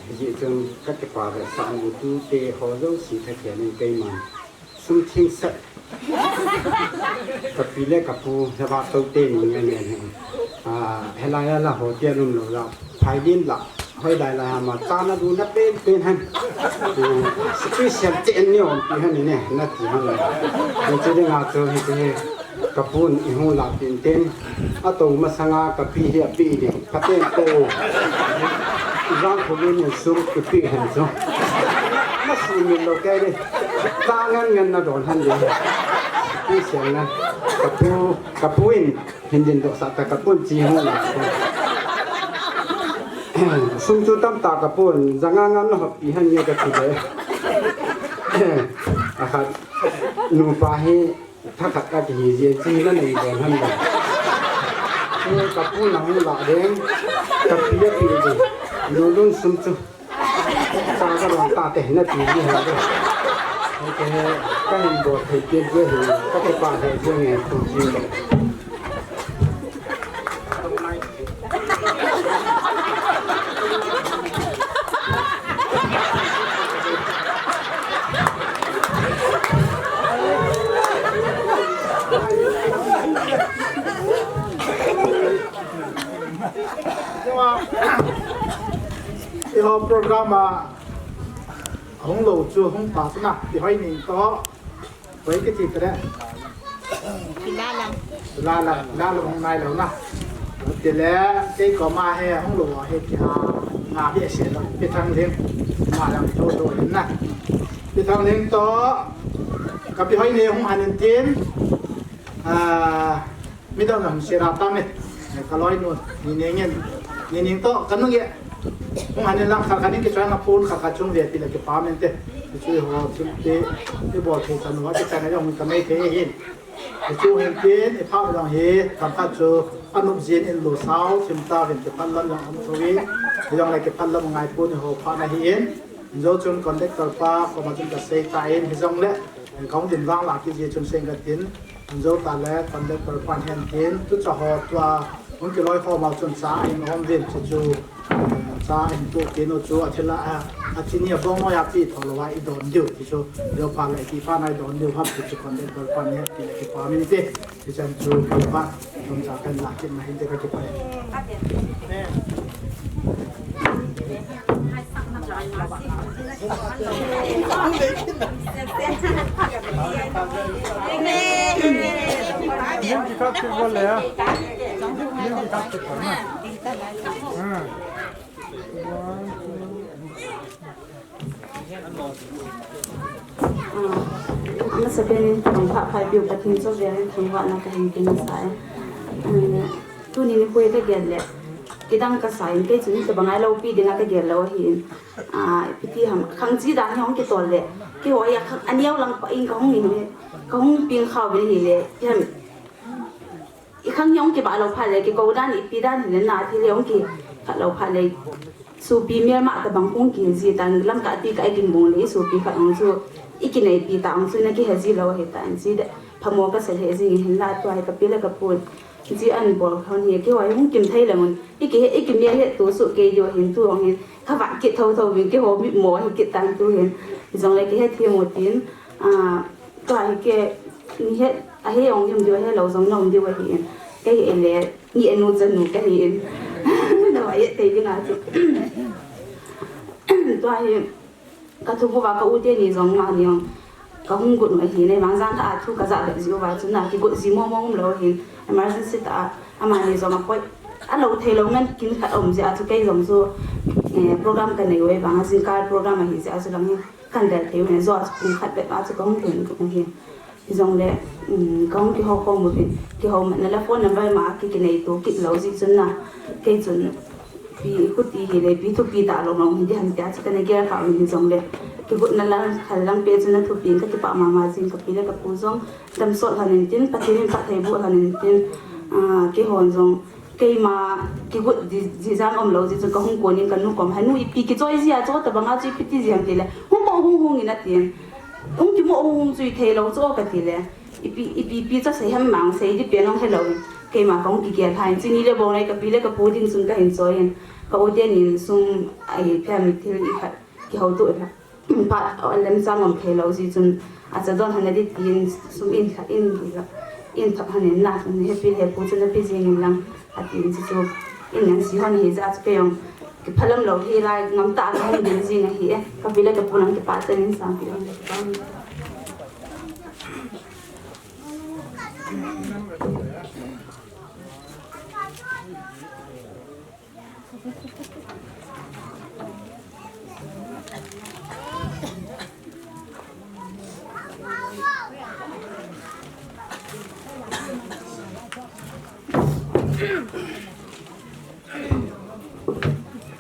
hijeh chun kakipa ve sah u tute ho jouse thakhel in keiman. Sum thing sat. Kapi le kapu, lhava tou te ni ane ne. Ah, helai a la ho tia lum lou la. Phai din la. Hoi lai lai hama, ta na du na pen pen han. Ah, special te ni om pi han ni ne, na ti han. Ni ti dinga chu hi ti hi. Kapun i hung la tin tin. Atou masanga kapi hi api ni. Katen to. Jang khu ni sum ipi han chu. Na sum min lou kai ni. Ka ngan ngan na don han ding. Pi siang na. Kapu, kapu in hin din doh sah ta kapun chi hung la. Sum chu tam ta kapun, janga ngam na hop pi han ye kati le. Akhat nupa hi thakhat kati hi je chi na nei don han da. Kapu na hung la ding. Kapi api ding. Lulun sum chu. Sa ka long ta te na ti ni ha de. Ka hin bol thei pen pen hi, ka kipa thei pen nge tu ji. Eiho program a hung lou chu hung ta chu na, Pi Hoining toh, Pi Hoining kiti tare. Pi Lalam. Pi Lalam, Pi Lalam hung nai lou na. Tile, kei koma hi hung lou hi tia, nga behseh lou, Pi Thanglhing, ma lang tho tho hin na. Pi Thanglhing toh, ka Pi Hoining hung han in tin, ah, Midang jong sera tame. Ka loinu, Nining in. Nining toh, ka nung e. Hung han in lang khat khat in kichoi na phone khat khat chung ve ti le kipa mente. Kichu ho, chu ti, ti bol thei chan ho, ti chan jong ka nei thei hin. Kichu hin tin, i pha jong hi, tam khat chu, anop jin in lo sao, thim ta vin kiphat lam jong um tho in. Jong le kiphat lam ngai pon ho pha na hi in. Jou chun conductor pa, koma chun ka sei ta in, hi jong le, ka hung din vang la kiji chun sei ka tin. An jou ta le conductor pan hen tin, tu cha ho tua, hung kiloi khom a chun cha ahin om vin chu chu, eh, cha ahin tu tin u chu, a thil a, a, a chini a bong noi a pi tho lou a i don diu, ti chu, jou pa le ti pa nai don diu ham, ti chu conductor pan hen ti le kipa min ti, ti chan chu, kipa, tum cha kan la kin na hin te ka kipa. Amasa pen in thangvah phai piu ka thing chau ve in thangvahna ka hin kin sa e. Tuni nikho ka gel le. Kidang ka sa in kei chu ni tabang a loupi dinga ka gel lou ahi in. Ah, ipi ti ham, khang chi dan hi hung kitol le. Keiho hi a khang aneo lang pa in ka hung in hi. Ka hung ping khau ve hi le. Ti ham. I khang hi hung kibah lou phat le, kikou dan, ipi dan hi le na thil hi hung kikhat lou phat le. Sopi melma tabang hung kihe ji tan, lamkai pi ka i ginbung le, i sopi khat hung chu, i kineipi ta hung chu, na kihe ji lou hi tan, chi de, phamo ka sa he ji hin la tua hi ka pi le ka pu. Chi an bol khon hi, keiho hi hung kim thei le mun, i kihe, i kimel he tu su kei dio hin tu hung hin, ka va kit tho tho vin, keiho mitmo hi kit tan tu hin, jong le kihe thim u tin, ah, Tua hi kei, ni het, ahe ong um diu, ahe lou jong na um diu ahi in. Kei hi le, ni anu chanu ka hi in. Na wa ye te ding a chu. Tua hi, ka thupi uva ka u teni jong amani jong. Ka hung got u ahi ne, mangjan tah a thu ka ja bep ji uva chu na, kigot ji mo mo um lou hin. Emergency tah a, amani jong apoi. A lou thei lou ngen kin khat um jeh a chu kei jong chu, eh, program ka nei uve vang a jingkah program ahi jeh a chu lang hi. Kan del thei u ne, jo chu pung khat bep a chu ka hung lhun u hin. Hijongle, um, ka hung kiho khom u hin. Kiho matna le phone number ma ki, kinei to kit lou ji chun na. Kei chun, pi khuti hi le, pi thupi ta lou lou hi di han tia chu ka na gel kha u hijongle. Kigotna lang, khal lang pe chun na thupi in ka kipah mama jing ka pi le ka pu jong. Damsot lhon in tin, Pathen in phatthei boh lhon in tin, ah, keihon jong. Keima kigot di, di jang um lou, di chun ka hung kon in ka nu kom, "Hanu ipi kichoi ji a chu tabang a chu ipi ti ji ham?" ti le, "Hung mo hung hung in," a tin. "Hung kimo hung hung chu ithei lou chu," ka ti le, "Ipi, ipi, ipi chu sei ham mang sei di pen ong he lou." Keima ka hung kigel lha in, chuni le bong le ka pi le ka pu ding chun ka hin choi in, ka u teni in sum ahi phe mi thil i khat kiho tu i khat. Phat a lem chang um thei lou ji chun, a cha don han a di tin, sum in kha in di la, in thap han in na, ni he pi he pu chun a pi jing in lang, a tin chu chu, in ngan si hon hi ja chu kei jong, kiphalam lou hi lai, ngam ta ka hung din jing ahi e, ka pi le ka pu lang kipah chan in sang pi hon le kipah.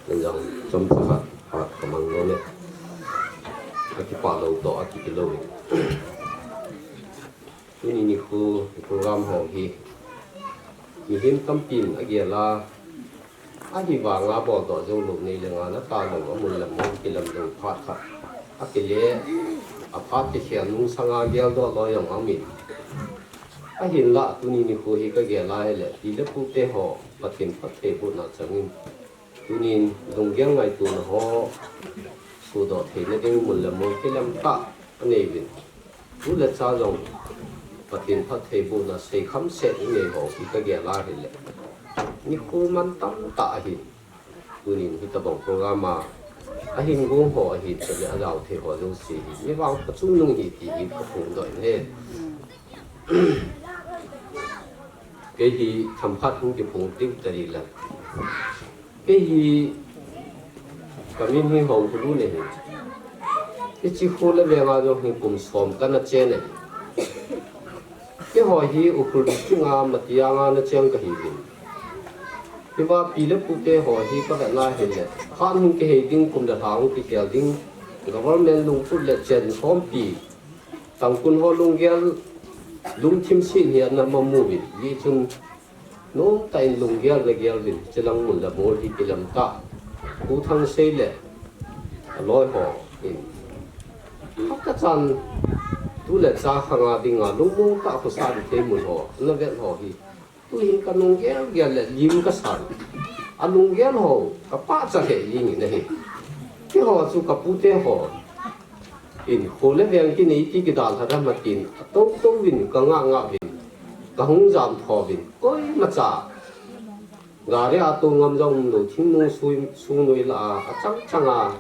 Ken jong chomcha khat, khat ka mang lou le. Ka kipah lou toh, a kipe lou le. Tuni nikho program ho hi mihem tampin agel a, ahivanga boldoh jou lou nei le ngan a ta lou, amun le mol kilam lou phat khat. Akile, aphat kikhel nung sanga geldoh lou jong aumin. Ahinlah tuni nikho hi kagel a hile, pi le pu te ho, Pathen phattheibohna changin. Tunin lunggel ngaitona ho sudoh theina ding mun le mol kilem tah anei uvin. Tu le cha jong Pathen phattheibohna seikham set inei ho hi kagel a hile. Nikho mantam tah ahin. Tunin hitabang program a ahin gong ho ahin, chule ajao thei ho jouse hi. Mi vang phachom nung hi ti hi kaphongdoh in ahi. Kei hi themkhat hung kiphong diu tadi lang. Kei hi kamin hi Hongkulu ahi. Hiche kho le veng a jong hi kum som kana chen ahi. Keiho hi Ukhrul district a Matiang a nacheng kahiuvin. Hiva pi le pu te ho hi kavet na hile, khat hung kihei ding, kum le lha hung kikhel ding, government lungput le chen sompi Tangkhul ho lunggel, lungthim set hi ana mamu uvin, hijeh chun nomtah in lunggel nagel uvin, hiche lang mun le mol hi kilem tah. Pu Thangsei le aloi ho in, hakachan tu le cha khanga dinga lungmong tah khosah thei mun ho navet ho hi, tuhin ka lunggel gel le lim kasa. Alunggel ho kapahcha lheh jeng in ahi. Keiho chu kapu te ho in kho le veng kinei ti kidalha dam atin, atou tou uvin kanga nga uvin, kahung jamtho uvin, koimacha gari a tou ngam jong umlou, thingnung sui, sungnoi lah a, achang chang a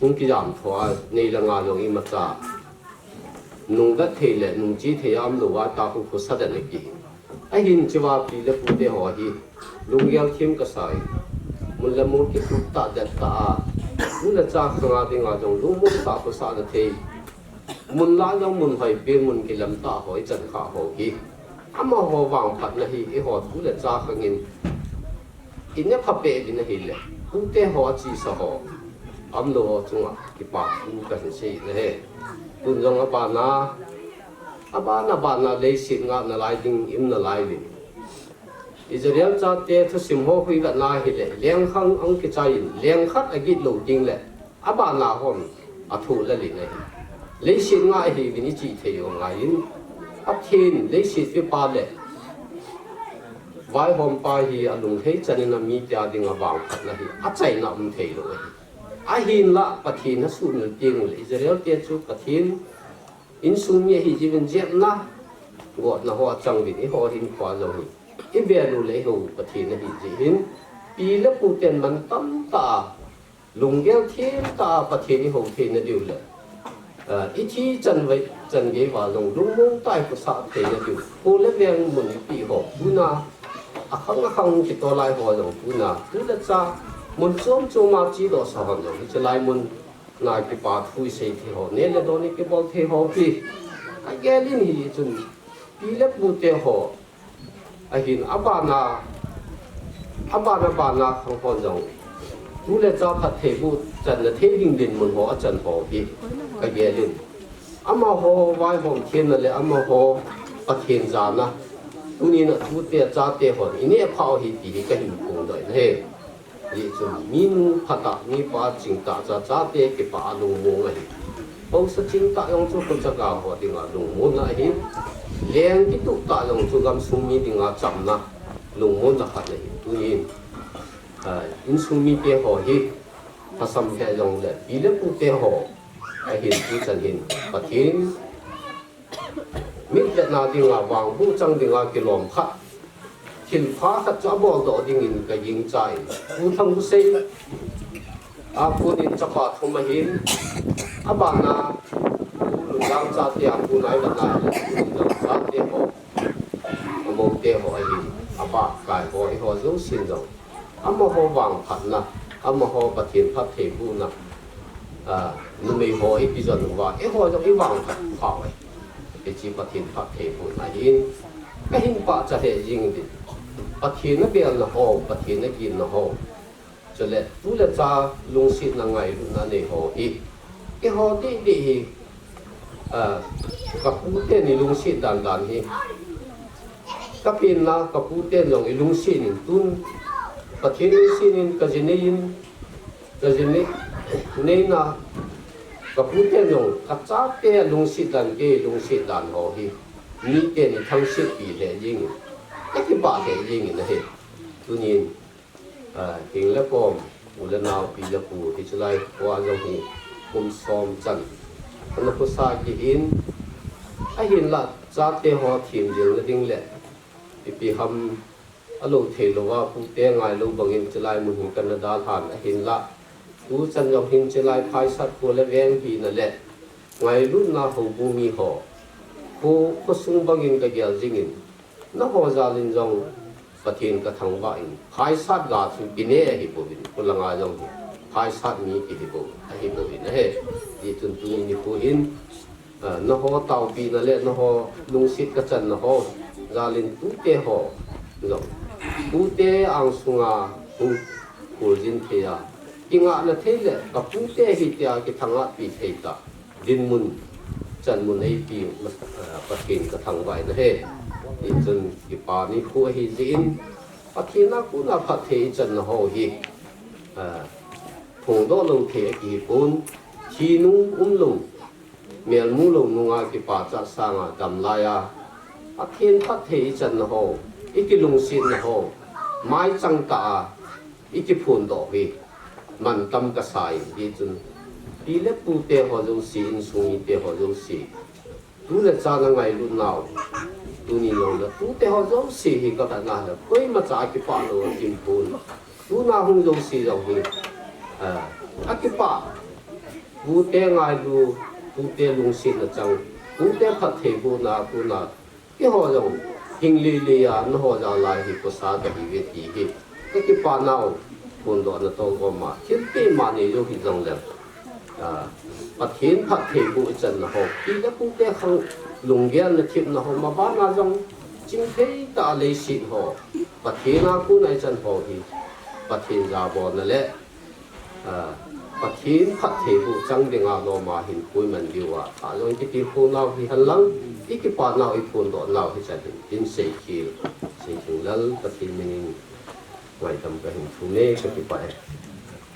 hung kijamtho a, nei le nga jong imacha nungvet thei le nungche thei a umlou a, ta khu khosa den ahi. Ahin hicheva pi le pu te ho hi lunggel them kasa in, mun le mol kitup tah det tah a, tu le cha khanga dinga jong lungmong tah khosahna thei, mun lah jong mun hoipen, mun kilem tah ho ichan kha ho hi, amaho vangphatna hi eiho tu le cha khangin ina pha peh uvin ahile, pu te ho achesa ho, aumlou ho chunga kipa thu kahin sei in ahi. Tun jong abana, abana bana leiset ngah nalai ding ium nalai uvin. Israel chate thusim ho khu ivet na hile, lengkhang ahung kichai in, lengkhat agit lou tengle, abana hon athoh lel in ahi. Leiset ngah ahiuvin ichih thei u angaiyin, Pathen leiset pepa le vaihompa hi alunglhai chan in amite a dinga vangphatna hi achaina um theilou ahi. Ahinlah Pathen asuhmil tengule, Israel te chu Pathen Insung mi ahi jiuvin jepna, gotna ho achang uvin, eiho hinkho jong hi i value le eiho Pathen ahi jeh hin, pi le pu ten man tamtah a, lunggel thim tah a Pathen i hou theina diu le, ah, i thi chan vai, chan gei uva jong lungmong tah a i khosa theina diu, kho le veng mun i peh ho, tuna akhang akhang kitolai ho jong, tuna tu le cha mun chom chom a chedoh sa hon jong, hiche lai mun na kipa thu i sei thei ho, neh le don i kibol thei ho pi. Ka gel in hi chun, pi le pu te ho, ahin abana, abana bana khang hon jong, tu le cha phattheibuh channa thei ding dinmun ho achan ho hi ka gel in. Amaho vaihom theina le amaho Pathen jana, tunin a tute chate hon i neh phah u hi ti hi ka hin phongdoh in ahi. Hijeh chun minu phatah, mipa chingtah, cha, chate kipah a lungmong ahi. Haosa chingtah jong chu khucha ga ho dinga lungmonna ahi. Leng kituh tah jong chu gamsung mi dinga chamna, lungmonna khat ahi. Tunin, ah, insung mite ho hi, thasam lheh jongle, pi le pute ho, ahin tuchan hin, Pathen mit vetna dinga, vangboh chang dinga kilom khat, thilpha khat chu abol doh dingin ka gingchan, Pu Thangusei a konin chapa thum ahin, abana Pu Lundang chate a, Pu Naivatna, Pu Lundang chate ho, amou te ho ahin, apa kai ho, eiho jousen jong, amaho vangphatna, amaho Pathen phattheibohna, a, numei ho i kijon uva, eiho jong i vangphat phau ahi. Hiche Pathen phattheibohna hin, ka hin pachat lheh jing din. Pathen abelna ho, Pathen aginna ho, chule tu le cha lungsetna, ngailutna nei ho hi, eiho deh deh hi, a, ka pu ten i lungset dan dan hi, ka penna ka pu ten jong i lungset in, tun Pathen lungset in, ka ji nei in, ka ji nei, neina, ka pu ten jong ka chate lungset dan, kei lungset dan ho hi, miten i thangsetpi lheh jeng in, ka kipah lheh jeng in ahi. Tunin, a, heng le kom, u le nao, pi le pu, hiche lai khoa jong hi kum som chan ana khosa kit in, ahinlah chate ho themjilna ding le ipi ham alou thei louva, pute ngailou bangin hiche lai mun hi kana dalhan, ahinlah tuchan jong hin hiche lai phaisat kho le veng hina le ngailutna houbung mi ho, kho, khosung bangin ka gel jingin, nangho jal in jong Pathen ka thangvah in, phaisat ga chu kine ahi bouvin, kholanga jong hi phaisat mi kihi bou, ahi bouvin ahi. Hijeh chun tuni nikho hin, a, nangho taopina le nangho lungset ka channa ho jal in tute ho jong, tute angsunga hung kholjin thei a, kingahna thei le ka pute ahi tia kithangahpi thei tah dinmun, chanmun eipe, a, Pathen ka thangvah in ahi. Hijeh chun kipa nikho ahi jeh in, Pathen a kona phatthei i channa ho hi, a, phongdoh lou thei akihi pon, thi nung umlou, mel mu lou nunga kipachat sanga damlai a, Pathen phatthei i channa ho, i kilungsetna ho, maichang tah a i kiphondoh hi mantam kasa in, hijeh chun pi le pute ho jouse, insung mite ho jouse, tu le cha na ngailut nau, tuni jong le tute ho jouse hi ka vetna le koimacha akipah lou ahi pon. Tuna hung jouse jong hi, a, akipah, pute ngailu, pute lungsetna chang, pute phattheibohna, tuna eiho jong hing lele a nangho jal lai hi khosa kahiuve ti hi ka kipah nau, phondohna toh gom a thilpeh mani jou hih jongle, a, Pathen phattheiboh i channa ho, pi le pute khang lunggelna themna ho, mabana jong chingthei tah a leiset ho, Pathen a kona i chan ho hi Pathen jabolna le, a, Pathen phattheiboh chang dinga loma hin koiman diu a, a jong kiti khonau hihen lang, i kipah nau, i phondoh nau hichan hin, in seikhel, Seithinglal Pathen minin ngaidam kahin thum e, ka kipah e.